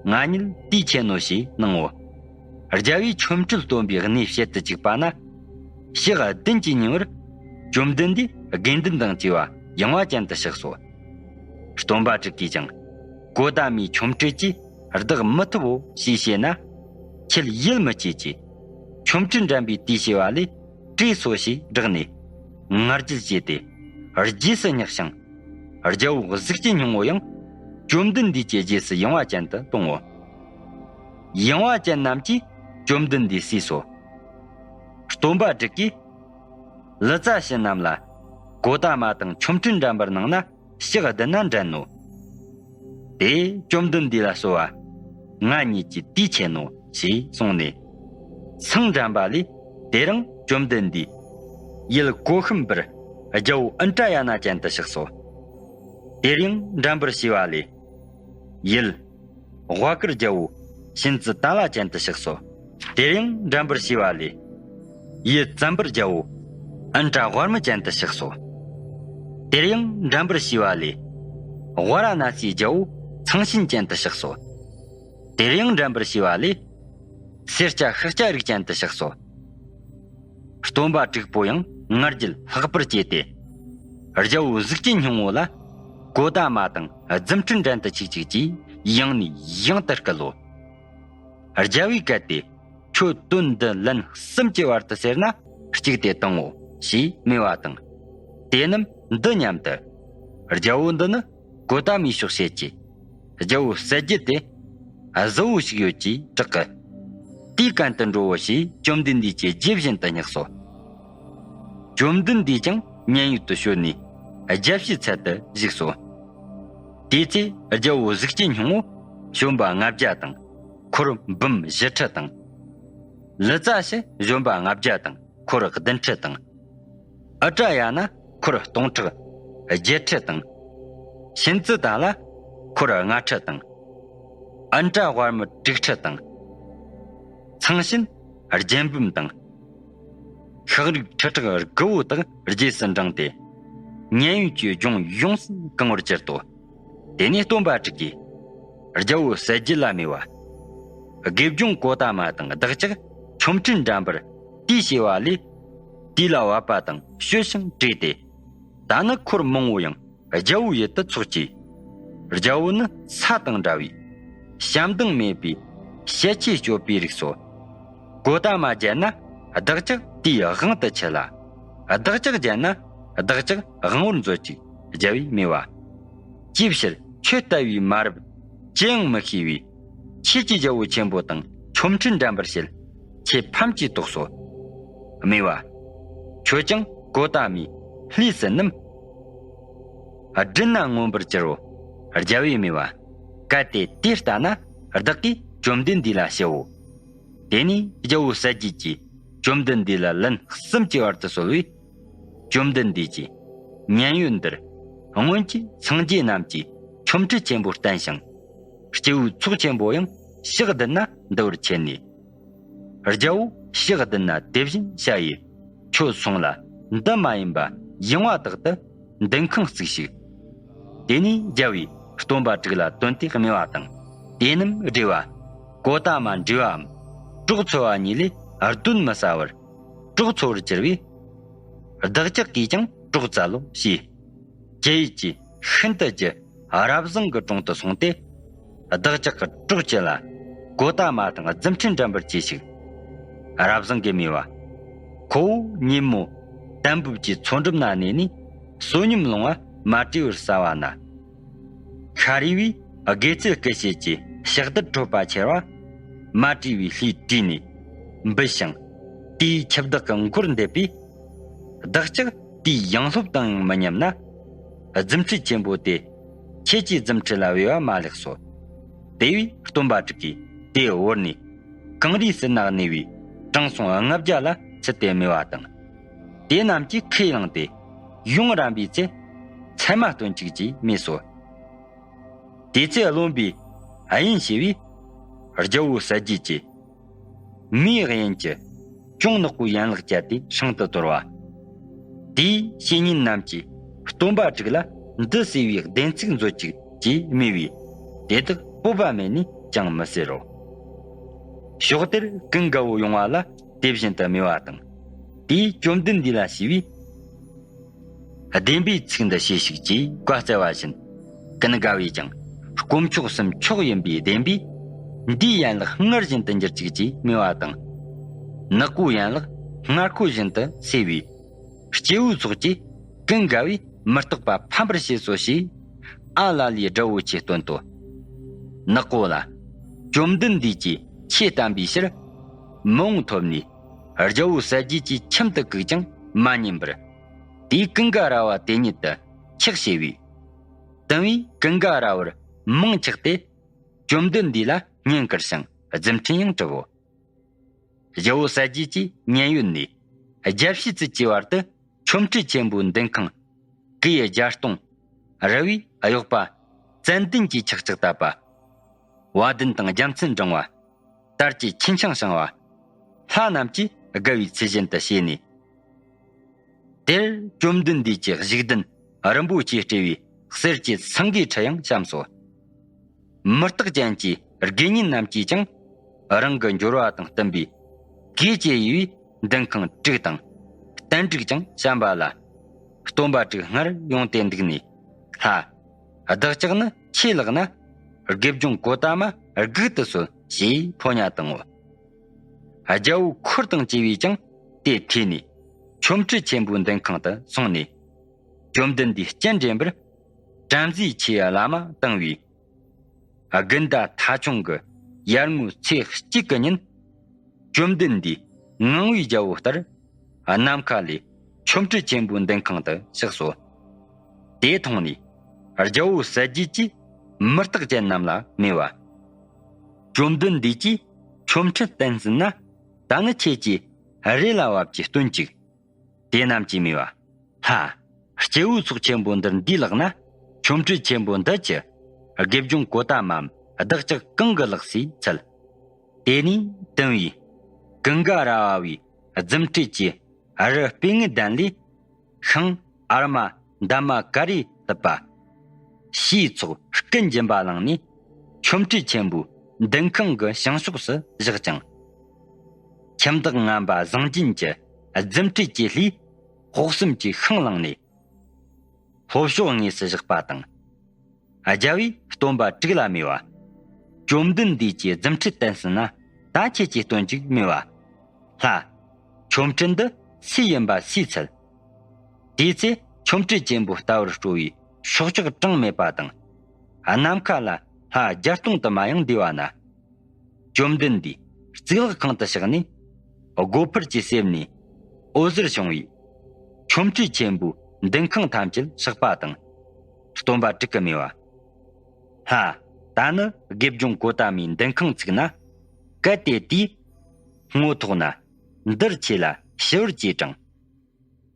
ང་ཉིད་དུས་ཆེ་ནོ་ཞེས་གནང་ངོ་། རྒྱལ་པོས་ཆོ་འཕྲུལ་སྟོན་པའི་གནས་བཤད་དུ་བཅུག་པ་ན། ཞག་བདུན་གྱི་ཉིན་པར་བཅོམ་ལྡན་འདས་དགེ་འདུན་དང་བཅས་པ་ཡངས་པ་ཅན་དུ་གཤེགས་སོ། སྟོན་པ་དྲུག་གིས་ཀྱང་གོ་ད་མའི་ཆོ་འཕྲུལ་གྱིས་བདག་མི་ཐུབ་བོ་ཞེས་བཤད་ན། ཁྱེད་ཡིད་མི་ཆེས་ཀྱི། ཆོ་འཕྲུལ་འགྲན་པའི་དུས་ཆེ་བ་ལས་བྲོས་སོ་ཞེས་བསྒྲགས་ནས། ང་རྒྱལ་སྐྱེས་ཏེ། རྗེས་སུ་བསྙེགས་ཤིང་། རྒྱལ་པོ་གཟུགས་ཅན་སྙིང་པོ་ཡང་། བཅོམ་ལྡན་འདས་ཀྱི་རྗེས་སུ་ཡངས་པ་ཅན་དུ་ལྟུང་ངོ་། ཡངས་པ་ཅན་རྣམས་ཀྱིས་བཅོམ་ལྡན་འདས་བསུས་སོ། སྟོན་པ་དྲུག་གིས། ལི་ཙ་བྱི་རྣམས་ལ་གོ་ད་མ་དང་ཆོ་འཕྲུལ་འགྲན་པར་གནང་ན་ཞག་བདུན་ན་འགྲན་ནོ། དེས་བཅོམ་ལྡན་འདས་ལ་གསོལ་བ། ང་ཉིད་ཀྱི་དུས་ཆེ་ནོ་ཞེས་གསུངས་ནས། སེང་འགྲན་པ་ལས་དེ་རིང་བཅོམ་ལྡན་འདས་ཡུལ་གོ་ཤམ་བུར་རྒྱལ་པོ་ཨུ་ཏྲ་ཡ་ན་ཅན་དུ་གཤེགས་སོ། དེར་ཡང་འགྲན་པར་བྱས་པ་ལས། ཡུལ། བྷ་གར་རྒྱལ་པོ་ཤིན་ཙི་ཏ་ལ་ཅན་དུ་གཤེགས་སོ། དེར་ཡང་འགྲན་པར་བྱས་པ་ལས། ཡུལ་ཙམ་པར་རྒྱལ་པོ་ཨན་ཏྲ་ཝར་མ་ཅན་དུ་གཤེགས་སོ། དེར་ཡང་འགྲན་པར་བྱས་པ་ལས། ཝ་ར་ཎ་སིའི་རྒྱལ་པོ་ཚངས་ཞིན་ཅན་དུ་གཤེགས་སོ། དེར་ཡང་འགྲན་པར་བྱས་པ་ལས། སེར་སྐྱ་ཤཱཀྱ་རིགས་ཅན་དུ་གཤེགས་སོ། སྟོན་པ་དྲུག་པོ་ཡང་ང་རྒྱལ་ལྷག་པར་སྐྱེས་ཏེ། རྒྱལ་པོ་གཟུགས་ཅན་སྙིང་པོ་ལ་གོ་ད་མ་དང་རྫུ་འཕྲུལ་འགྲན་དུ་ཆིག་ཅིག་ཅེས་ཡང་ནས་ཡང་དུ་སྐུལ་ལོ། རྒྱལ་པོས་གལ་ཏེ་ཁྱོད་དོན་འདི་ལན་གསུམ་གྱི་བར་དུ་ཟེར་ན་གཅིག་དེ་བཏང་ངོ་ཞེས་སྨྲས་པ་དང་། དེ་རྣམས་འདི་སྙམ་དུ། རྒྱལ་པོ་འདི་ནི་གོ་ད་མའི་ཕྱོགས་བཤད་ཀྱི། རྒྱལ་པོ་ཟེར་རྒྱུ་དེ་གཟུ་བོ་ཞིག་ཡོད་ཅེས་གྲག་གི། དེའི་གན་དུ་འགྲོ་བོ་ཞེས་བཅོམ་ལྡན་འདས་ཀྱི་རྗེ་བཞིན་དུ་བསྙེགས་སོ། བཅོམ་ལྡན་འདས་ཀྱང་ མཉན་ཡོད་དུ་བྱོན་ནས་རྒྱལ་བྱེད་ཚལ་དུ་བཞུགས་སོ། དེའི་ཚེ་རྒྱལ་པོ་གཟུགས་ཅན་སྙིང་པོ་བྱོན་པ་ལྔ་བརྒྱ་དང་འཁོར་འབུམ་བཞི་ཁྲི་དང་། ལི་ཙ་ཞི་བྱོན་པ་ལྔ་བརྒྱ་དང་འཁོར་བདུན་ཁྲི་དང་། ཨུ་ཏྲ་ཡ་ན་འཁོར་སྟོང་ཕྲག་བརྒྱད་ཁྲི་དང་། ཤིན་ཙི་ཏཱ་ལ་འཁོར་ལྔ་ཁྲི་དང་། ཨིནྡྲ་ཝརྨ་དྲུག་ཁྲི་དང་། ཚངས་ཞིན་རྒྱལ་འབུམ་དང་། ཤཱཀ་རིགས་ཁྲི་ཕྲག་དགུ་བོ་དག་རྗེས་སུ་འབྲངས་ཏེ། མཉན་ཡོད་ཀྱི་ལྗོངས་ཡོངས་སུ་གང་བར་གྱུར་ཏོ། དེ་ནས་སྟོན་པ་དྲུག་གིས་རྒྱལ་པོ་གསལ་རྒྱལ་ལ་སྨྲས་པ། དགེ་སྦྱོང་གོ་ཏ་མ་དང་བདག་ཅག་ཆོ་འཕྲུལ་འགྲན་པར་དུས་བྱས་པ་ལས། དུས་ལ་བབ་པ་དང་བྱོལ་ཞིང་བྲོས་ཏེ། ད་ནི་འཁོར་མང་པོ་ཡང་རྒྱལ་པོའི་ཡུལ་དུ་ཚོགས་ཀྱིས། རྒྱལ་པོ་ནི་ས་དང་འདྲ་བའི་ཞབས་མདངས་མེད་པའི་ཞལ་ཆས་སྤྱོད་པའི་རིགས་སོ། གོ་ཏ་མ་བརྒྱལ་ན་བདག་ཅག་དེའི་དབང་དུ་ཆུད་ལ། བདག་ཅག་བརྒྱལ་ན་བདག་ཅག་དབང་པོར་མཛོད་ཅིག་རྒྱལ་པོས་སྨྲས་པ། ཅིའི་ཕྱིར་ཁྱོད་ལྟ་བུའི་མ་རབས་ཅི་ཡང་མི་ཤེས་པས། ཁྱེད་ཀྱིས་རྒྱལ་པོ་ཆེན་པོ་དང་ཆོ་འཕྲུལ་འགྲན་པར་བྱེད། ཁྱེད་ཕམ་གྱིས་དོགས་སོ། སྨྲས་པ། ཁྱོད་ཀྱང་གོ་ཏ་མའི་ལྷས་སུ་ནུམ། སྦྲུལ་ནག་མངོན་པར་གྱུར་རོ། རྒྱལ་པོས་སྨྲས་པ། གལ་ཏེ་དེ་ལྟ་ན་བདག་གིས་བཅོམ་ལྡན་འདས་ལ་ཞུའོ། དེ་ནས་རྒྱལ་པོ་གསལ་རྒྱལ་གྱིས་བཅོམ་ལྡན་འདས་ལ་ལན་གསུམ་གྱི་བར་དུ་གསོལ་བས། བཅོམ་ལྡན་འདས་ཀྱིས་མཉན་ཡོད་འདིར་སྔོན་གྱི་སངས་རྒྱས་རྣམས་ཀྱིས་ཆོ་འཕྲུལ་ཆེན་པོ་བསྟན་ཞིང་། སྐྱེ་བོའི་ཚོགས་ཆེན་པོ་ཡང་ཕྱོགས་བདུན་ན་འདུ་བར་བྱས་ནས། རྒྱལ་པོ་ཕྱོགས་བདུན་ན་དེ་བཞིན་བྱ་ཡི། ཁྱོད་སོང་ལ་འདི་མ་ཡིན་པ་ཡང་བ་དག་ཏུ་འདུ་ཁང་བརྩིགས་ཤིག་དེ་ནས་རྒྱལ་པོས་སྟོན་པ་དྲུག་ལ་དོན་དེ་སྨྲས་པ་དང་། དེ་རྣམས་བགྲེས་པ་གོ་ཏ་མ་འདྲིས་པའམ་གྲོགས་འཚོལ་བ་གཉིས་ལས་གདོན་མི་ཟ་བར་གྲོགས་འཚོལ་བར་གྱུར་པས། བདག་ཅག་གིས་ཀྱང་གྲོགས་བཙལ་ལོ་ཞེས། རྒྱལ་ཡིད་ཀྱིས་ཤིན་ཏུ་ཀྱི་རབ་བཟང་གི་དྲུང་དུ་སོང་སྟེ། བདག་ཅག་གི་གྲོགས་ཀྱི་ལ་གོ་ཏ་མ་དང་རྫུ་འཕྲུལ་འགྲན་པར་གྱིས་ཤིག་རབ་བཟང་གིས་སྨྲས་པ། ཁོ་བོ་ཉིན་མོ་དམ་བུབ་ཀྱི་མཚོ་འགྲམ་ན་གནས་ནས་བསོད་སྙོམས་ལོང་བ་མ་བྲིས་པར་ཟ་བ་ན། ཤཱ་རིའི་བུས་དགེ་ཚུལ་སྐུ་བྱེད་ཀྱི་ཕྱག་རྡུལ་ཁྲོད་པ་ཁྱེར་བ། མ་བྲིས་པའི་ལྷས་བྲིས་ནས་འབུལ་ཞིང་། དེའི་ཁྱབ་བདག་གི་མགོར་འདེབས་པས། བདག་ཅག་དེའི་ཡང་སློབ་དང་ཡང་མི་མཉམ་ན། རྫུ་འཕྲུལ་ཆེན་པོ་དེ་ཁྱེད་ཀྱི་རྫུ་འཕྲུལ་ལ་བས་པ་མ་ལེགས་སོ། དེ་བས་སྟོན་པ་དྲུག་གིས་དེ་བོར་ནས་གངས་རིའི་སྲིབ་ན་གནས་པའི་དྲང་སྲོང་ལྔ་བརྒྱ་ལ་ཚུད་དེ་སྨྲས་པ་དང་། དེ་རྣམས་ཀྱིས་ཁས་བླངས་ཏེ་ཡུང་རན་པའི་ཚེ་མཚན་མ་སྟོན་ཅིག་ཅེས་སྨྲས་སོ། དེ་ཚེ་བློན་པོས་དབྱིན་ཞུས་པས། རྒྱལ་པོ་གསལ་རྒྱལ་གྱིས་མིའི་དབྱིན་གྱིས་ཅུང་ནག་པོའི་ཡན་ལག་བཅད་དེ་སྲང་དུ་དོར་བ། དེའི་བཤེས་གཉེན་རྣམས་ཀྱིས་སྟོན་པ་དྲུག་ལ་འདི་ཟེར་བའི་བདེན་ཚིག་མཛོད་ཅིག་ཅེས་སྨྲས་པས། དེ་དག་སྤོབས་པ་མེད་ནས་ཅང་མི་ཟེར་རོ། ཕྱོགས་དེར་ཀུན་དགའ་བོ་ཡོང་བ་ལ་དེ་བཞིན་དུ་སྨྲས་པ་དང་། དེས་བཅོམ་ལྡན་འདས་ལ་ཞུས་པས། བདེན་པའི་ཚིག་འདི་ཞུས་ཤིག་ཅེས་བཀའ་སྩལ་བ་བཞིན། ཀུན་དགའ་བོས་ཀྱང་དཀོན་མཆོག་གསུམ་མཆོག་ཡིན་པའི་བདེན་པས། འདིའི་ཡན་ལག་སྔར་བཞིན་དུ་འགྱུར་ཅིག་ཅེས་སྨྲས་པ་དང་། ནག་པོའི་ཡན་ལག་སྔར་ཁོ་བཞིན་དུ་སེལ་བས། སྐྱེ་བོའི་ཚོགས་ཀྱིས་ཀུན་དགའ་བོས་མི་རྟག་པ་ཕམ་པར་བྱས་སོ་ཞེས། ཨ་ལ་ལའི་དགྲ་བོ་ཆེ་སྟོན་ཏོ། ནག་པོ་ལ། བཅོམ་ལྡན་འདས་ཀྱིས་ཆོས་བསྟན་པའི་ཕྱིར། མི་འོང་ཐོབ་ནས་རྒྱལ་པོ་གསལ་རྒྱལ་གྱི་ཁྱིམ་དུ་བཀུག་ཀྱང་མ་ཉན་པར། དེས་ཀུན་དགའ་ར་བ་དེ་ཉིད་དུ་ཆགས་བྱས་པས། དུང་བས་ཀུན་དགའ་ར་བར་མིང་ཆགས་ཏེ། བཅོམ་ལྡན་འདས་ལ་བསྙེན་བཀུར་ཞིང་རྫུ་འཕྲིན་ཡང་བསྒྲུབས་བོ། རྒྱལ་པོ་གསལ་རྒྱལ་གྱིས་མཉན་ཡོད་ནས་རྒྱལ་བྱེད་ཚུལ་གྱི་བར་དུ་ཆོ་འཕྲུལ་ཆེན་པོའི་འདུ་ཁང་། གུ་ཡི་བརྒྱ་སྟོང་། ར་བའི་གཡོག་པ། ཙན་དན་གྱི་ཆག་ཆག་བཏབ་པ། བ་དན་དང་རྒྱལ་མཚན་བསྒྲེངས་པ། དར་གྱི་ཆུན་འཕྱང་བཤང་བ། ལྷ་རྣམས་ཀྱིས་དགའ་བའི་ཚུལ་བཞིན་དུ་བྱས་ནས། དེར་བཅོམ་ལྡན་འདས་ཀྱི་བཞུགས་གདན་རིན་པོ་ཆེས་སྤྲས་པའི་གསེར་གྱི་སེང་གེའི་ཁྲི་ཡང་བཤམས་སོ། མུ་སྟེགས་ཅན་གྱི་དགེ་བསྙེན་རྣམས་ཀྱིས་ཀྱང་རང་གི་འབྱོར་བ་དང་བསྟུན་པའི་གོས་ཀྱི་ཡུ་བའི་འདུ་ཁང་དྲུག་དང་། རྟེན་དྲུག་ཀྱང་བཤམས་པ་ལ། སྟོན་པ་དྲུག་སྔར་ཡོང་སྟེ་འདུག་ནས། ལྷ། བདག་ཅག་ནི་ཆོས་ལེགས་ན། དགེ་སྦྱོང་གོ་ཏ་མ་སྒུག་ཏུ་གསོལ་ཞེས་ཕོ་ཉ་བཏང་ངོ་། རྒྱལ་པོ་འཁོར་དང་བཅས་པས་ཀྱང་དེ་ཐོས་ནས། ཆོ་འཕྲུལ་ཆེན་པོའི་འདུ་ཁང་དུ་སོང་ནས། བཅོམ་ལྡན་འདས་སྤྱན་འདྲེན་པར། བྲམ་ཟེ་ཆོས་བླ་མ་བཏང་བས། དགུན་ཟླ་ཐ་ཆུང་གི་ཡར་ངོའི་ཚེས་གཅིག་གི་ཉིན། བཅོམ་ལྡན་འདས་ངང་པའི་རྒྱལ་པོ་ལྟར། ནམ་མཁའ་ལས་ ཆོ་འཕྲུལ་ཆེན་པོའི་མདུན་ཁང་དུ་གཤེགས་སོ། དེ་མཐོང་ནས་རྒྱལ་པོ་ཟས་བརྗིད་ཀྱིས་མི་རྟག་ཅན་རྣམས་ལ་སྨྲས་པ། བཅོམ་ལྡན་འདས་ཀྱིས་ཆོ་འཕྲུལ་བསྟན་ཟིན་ན། ད་ནི་ཁྱེད་ཀྱིས་རེ་ལ་བབ་ཀྱི་སྟོན་ཅིག། དེ་རྣམས་ཀྱིས་སྨྲས་པ། ལྷ། སྐྱེ་བོའི་ཚོགས་ཆེན་པོ་འདིར་འདུས་ལགས་ན། ཆོ་འཕྲུལ་ཆེན་པོ་འདི་ཀྱི་དགེ་སྦྱོང་གོ་ཏ་མའམ་བདག་ཅག་གང་གི་ལགས་སུ་འཚལ། དེ་ནས་དུང་བའི་ཀུན་དགའ་ར་བ་བའི་རྫུ་འཕྲུལ་གྱི་རི་སྤོས་ངད་ལྡན་ལས། ཤིང་ཨར་མ་འདབ་མ་ཀ་རས་བཏབ་པ། བྱིའུ་ཚོགས་སྐུ་འབྱིན་པ་བླངས་ནས། ཆོ་འཕྲུལ་ཆེན་པོའི་མདུན་ཁང་གི་བྱང་ཕྱོགས་སུ་བཞག་ཅིང་། ཁྱིམ་བདག་ངན་པ་བཟང་སྦྱིན་གྱི་རྫུ་འཕྲུལ་གྱི་ལྷས་དཔོག་བསམ་གྱི་ཤིང་བླངས་ནས། ལྷོ་ཕྱོགས་ངོས་སུ་བཞག་པ་དང་། རྒྱལ་པོས་སྟོན་པ་དྲུག་ལ་སྨྲས་པ། བཅོམ་ལྡན་འདས་ཀྱིས་རྫུ་འཕྲུལ་བསྟན་ཟིན་ན། ད་ཁྱེད་ཀྱིས་སྟོན་ཅིག་སྨྲས་པ། ལྷ། ཆོ་འཕྲུལ་འདི་སུའི་ཡིན་པ་སུས་འཚལ། དེའི་ཚེ་ཆོ་འཕྲུལ་ཆེན་པོ་ལྟ་བུར་སྤྲོ་བའི་སྲོག་ཆགས་གྲངས་མེད་པ་དང་། ནམ་མཁའ་ལ་ལྷ་བརྒྱ་སྟོང་དུ་མ་ཡང་འདུས་པ་ན། བཅོམ་ལྡན་འདས་གཙུག་ལག་ཁང་དུ་གཤེགས་ནས། སྒོ་འཕར་གྱི་གསེབ་ནས་འོད་ཟེར་བྱུང་བས། ཆོ་འཕྲུལ་ཆེན་པོའི་མདུན་ཁང་ཐམས་ཅད་གཤེགས་པ་དང་། སྟོན་པ་དྲུག་གིས་སྨྲས་པ། ལྷ། ད་ནི་དགེ་སྦྱོང་གོ་ཏ་མའི་མདུན་ཁང་ཚུགས་ན། གལ་ཏེ་དེས་སྔོ་ཐོག་ན་འདིར་ཁྱེད་ལ་ཞི་བར་གྱིས་དྲངས།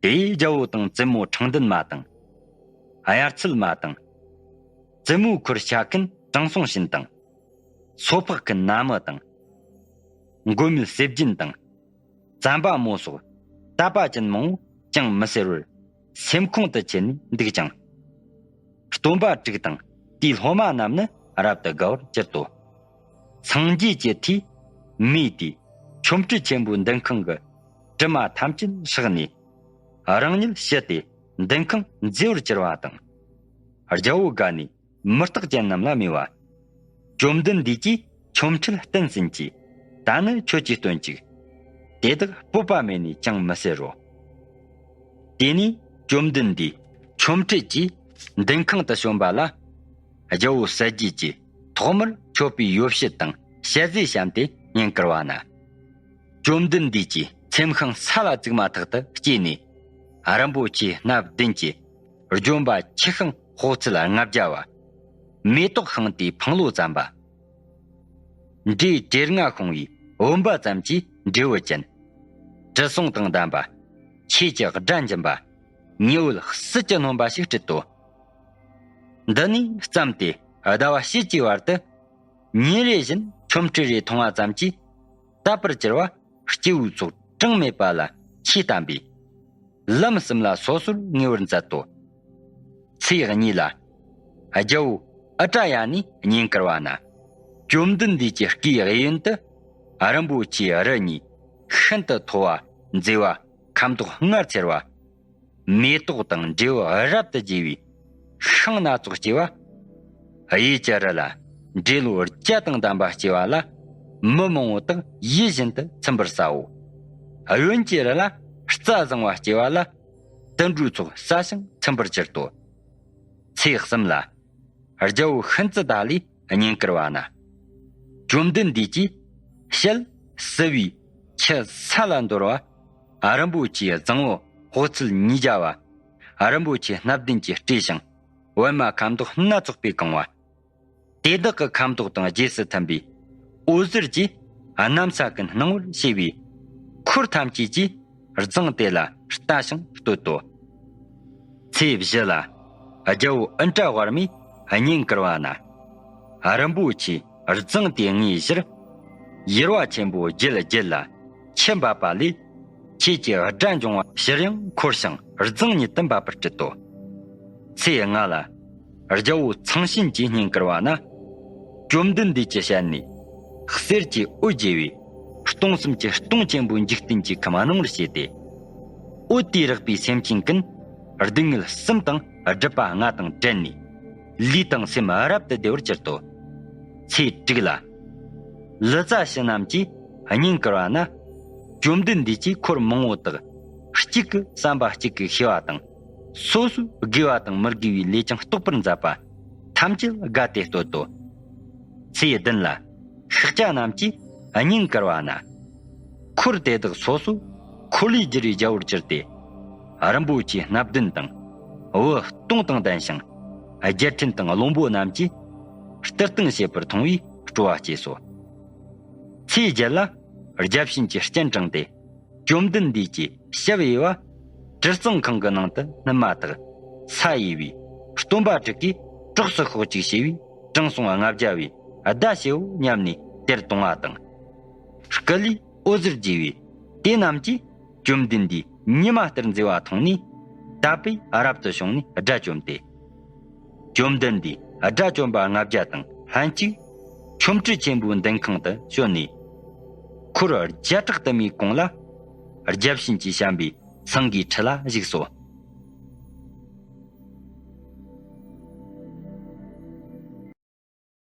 དེས་རྒྱལ་པོ་དང་བཙུན་མོ་འཕྲང་འདུན་མ་དང་། དབྱར་ཚད་མ་དང་། བཙུན་མོའི་འཁོར་བཤའ་མཁན་དྲང་སྲོང་བྱིན་དང་། སོ་ཕག་གི་ན་མི་དང་། མགོན་མེད་ཟས་སྦྱིན་དང་། ཙམ་པ་མོ་སོགས་དད་པ་ཅན་མང་པོ་ཅང་མི་སེར་བར་སེམས་ཁོང་དུ་ཆུད་ནས་འདུག་ཅིང་། སྟོན་པ་དྲུག་དང་དེའི་སློབ་མ་རྣམས་ནི་རབ་ཏུ་དགའ་བར་གྱུར་ཏོ། སངས་རྒྱས་ཀྱི་ཐུགས་མོས་ཏེ་ཆོ་འཕྲུལ་ཆེན་པོའི་མདུན་ཁང་གི་གྲིབ་མ་ཐམས་ཅད་བསྲེགས་ནས། རང་ཉིད་ཞི་སྟེ་མདུན་ཁང་མཛེས་པར་གྱུར་བ་དང་། རྒྱལ་པོ་དགའ་ནས་མི་རྟག་ཅན་རྣམས་ལ་སྨྲས་པ། བཅོམ་ལྡན་འདས་ཀྱིས་ཆོ་འཕྲུལ་བསྟན་ཟིན་གྱིས། ད་ནི་ཁྱོད་ཀྱིས་སྟོན་ཅིག། དེ་དག་སྤོབས་པ་མེད་ནས་ཅང་མི་སེར་རོ། དེ་ནས་བཅོམ་ལྡན་འདས་ཆོ་འཕྲུལ་གྱིས་མདུན་ཁང་དུ་བྱོན་པ་ལ། རྒྱལ་པོ་ཟས་བརྗིད་ཀྱིས་ཐོག་མར་མཆོད་པའི་ཡོ་བྱད་དང་ཞལ་ཟས་བཤམས་ཏེ་བསྙེན་བཀུར་བ་ན། བཅོམ་ལྡན་འདས་ཀྱིས་ཚེམས་ཤིང་ས་ལ་བཙུགས་མ་ཐག་ཏུ་སྐྱེས་ནས། རིན་པོ་ཆེའི་སྣ་བདུན་གྱི་ལྗོན་པ་ཆུ་ཤིང་ཕོག་ཚད་ལྔ་བརྒྱ་བ། མེ་ཏོག་ཤིང་རྟའི་འཕང་ལོ་ཙམ་པ། འབྲས་བྲེ་ལྔ་ཤོང་བའི་བུམ་པ་ཙམ་གྱི་འབྲས་བུ་ཅན། དྲི་བསུང་དང་ལྡན་པ། ཆོས་ཀྱི་སྒྲ་འབྱིན་པ། ཉི་འོད་ཟིལ་གྱིས་གནོན་པ་ཞིག་སྤྲུལ་ཏོ། འདི་ནས་བརྩམས་ཏེ་ཟླ་བ་ཕྱེད་ཀྱི་བར་དུ། ཉིན་རེ་བཞིན་ཆོ་འཕྲུལ་རེ་མཐོང་བ་ཙམ་གྱིས་དད་པར་གྱུར་པ་སྐྱེ་བོའི་ཚོགས་གྲངས་མེད་པ་ལ་ཆོས་བསྟན་པས། ལམ་གསུམ་ལ་སོ་སོར་ངེས་པར་མཛད་དོ། ཚེས་གཉིས་ལ་རྒྱལ་པོ་ཨུ་ཏྲ་ཡ་ནས་བསྙེན་བཀུར་བ་ན། བཅོམ་ལྡན་འདས་ཀྱི་བཀའི་གཡས་གཡོན་དུ་རིན་པོ་ཆེའི་རི་གཉིས་ཤིན་ཏུ་མཐོ་བ་མཛེས་པ་ཁ་མདོག་ལྔར་འཚེར་བ། མེ་ཏོག་དང་འབྲས་བུ་རབ་ཏུ་རྒྱས་པའི་ཤིང་སྣ་ཚོགས་སྐྱེས་པ། གཡས་ཀྱི་རི་ལ་འབྲས་ལོ་བརྒྱ་དང་ལྡན་པ་སྐྱེས་པ་ལ་མི་མང་པོ་དག་ཡིད་བཞིན་དུ་ཚིམ་པར་བྱའོ། གཡོན་གྱི་རི་ལ་རྩྭ་བཟང་བ་སྐྱེས་པ་ལ་དུད་འགྲོའི་ཚོགས་ཟ་ཞིང་ཚིམ་པར་གྱུར་ཏོ། ཚེས་གསུམ་ལ་རྒྱལ་པོ་ཤིན་ཙི་ཏཱ་ལས་བསྙེན་བཀུར་བ་ན། བཅོམ་ལྡན་འདས་ཀྱིས་ཞལ་བསིལ་བའི་ཆུ་ས་ལ་འདོར་བ། རིན་པོ་ཆེའི་རྫིང་བུ་ཕོག་ཚད་ཉིས་བརྒྱ་བ། རིན་པོ་ཆེའི་སྣ་བདུན་གྱིས་སྤྲས་ཤིང་པདྨ་ཁ་མདོག་སྣ་ཚོགས་པས་གང་བ། དེ་དག་གི་ཁ་མདོག་དང་རྗེས་སུ་མཐུན་པའི་འོད་ཟེར་གྱིས་གནམ་ས་ཀུན་སྣང་བར་བྱས་པས། འཁོར་ཐམས་ཅད་ཀྱིས་རྫིང་དེ་ལ་ལྟ་ཞིང་བསྟོད་དོ། ཚེས་བཞི་ལ་རྒྱལ་པོ་ཨིནྡྲ་བར་མས་བསྙེན་བཀུར་བ་ན། རིན་པོ་ཆེའི་རྫིང་དེ་ངའི་ཕྱིར་ཡུར་བ་ཆེན་པོ་བརྒྱད་བརྒྱད་ལ་ཆུ་འབབ་པ་ལས། ཆོས་ཀྱི་སྒྲ་འབྱུང་བ་ཕྱིར་ཡང་འཁོར་ཞིང་རྫིང་ཉིད་དུ་འབབ་པར་སྤྲད་དོ། ཚེས་ལྔ་ལ་རྒྱལ་པོ་ཚངས་ཞིན་གྱིས་བསྙེན་བཀུར་བ་ན། བཅོམ་ལྡན་འདས་ཀྱི་ཞལ་ནས་གསེར་གྱི་འོད་བརྗེ་བས་སྟོང་གསུམ་གྱི་སྟོང་ཆེན་པོའི་འཇིག་རྟེན་གྱི་ཁམས་སྣང་བར་བྱས་ཏེ། འོད་དེས་རེག་པའི་སེམས་ཅན་ཀུན་སྡུག་བསྔལ་གསུམ་དང་སྒྲིབ་པ་ལྔ་དང་བྲལ་ནས། ལུས་དང་སེམས་རབ་ཏུ་བདེ་བར་གྱུར་ཏོ། ཚེས་དྲུག་ལ། ལི་ཙ་བྱི་རྣམས་ཀྱིས་བསྙེན་བཀུར་བ་ན། བཅོམ་ལྡན་འདས་ཀྱིས་འཁོར་མང་པོ་དག་གཅིག་གི་བསམ་པ་གཅིག་གིས་ཤེས་པ་དང་། སོ་སོའི་དགེ་བ་དང་མི་དགེ་བའི་ལས་ཀྱང་རྟོགས་པར་མཛད་པ་ཐམས་ཅད་དགའ་སྟེ་བསྟོད་དོ། ཚེས་བདུན་ལ་ཤཱཀྱ་རྣམས་ཀྱིས་བསྙེན་བཀུར་བ་ན། འཁོར་དེ་དག་སོ་སོ་འཁོར་ལོས་སྒྱུར་བའི་རྒྱལ་པོར་གྱུར་ཏེ། རིན་པོ་ཆེ་སྣ་བདུན་དང་བུ་སྟོང་དང་ལྡན་ཞིང་། རྒྱལ་ཕྲན་དང་བློན་པོ་རྣམས་ཀྱིས་སྟེར་སྟངས་བྱེད་པར་མཐོང་བས་སྤྲོ་བ་སྐྱེས་སོ། ཚེས་བརྒྱད་ལ་རྒྱལ་ཕྱིན་གྱིས་སྤྱན་དྲངས་ཏེ། བཅོམ་ལྡན་འདས་ཀྱི་ཞབས་གཡས་པ་གྲི་གཙང་ཁང་གི་ནང་དུ་སྣུམ་མ་དག་ས་གཡས་པའི་སྟོན་པ་དྲུག་གིས་གྲོགས་སུ་ཤོག་ཅིག་ཞེས་པའི་དྲང་སྲོང་ལྔ་བརྒྱ་བས་བརྡ་བྱེའོ་སྙམ་ནས་དེར་དོང་བ་དང་། སྐུ་ལུས་འོད་ཟེར་རྒྱས་པས་དེ་རྣམས་ཀྱིས་བཅོམ་ལྡན་འདས་ཉི་མ་ལྟར་མཛེས་པ་མཐོང་ནས་དད་པས་རབ་ཏུ་བྱུང་ནས་དགྲ་བཅོམ་སྟེ། བཅོམ་ལྡན་འདས་དགྲ་བཅོམ་པ་ལྔ་བརྒྱ་དང་ལྷན་ཅིག་ཆོ་འཕྲུལ་ཆེན་པོའི་མདུན་ཁང་དུ་བྱོན་ནས། འཁོར་བརྒྱ་ཕྲག་དུ་མའི་གོང་ལ་རྒྱལ་ཕྱིན་གྱིས་བཤམས་པའི་ཚང་གི་ཁྲི་ལ་བཞུགས་སོ།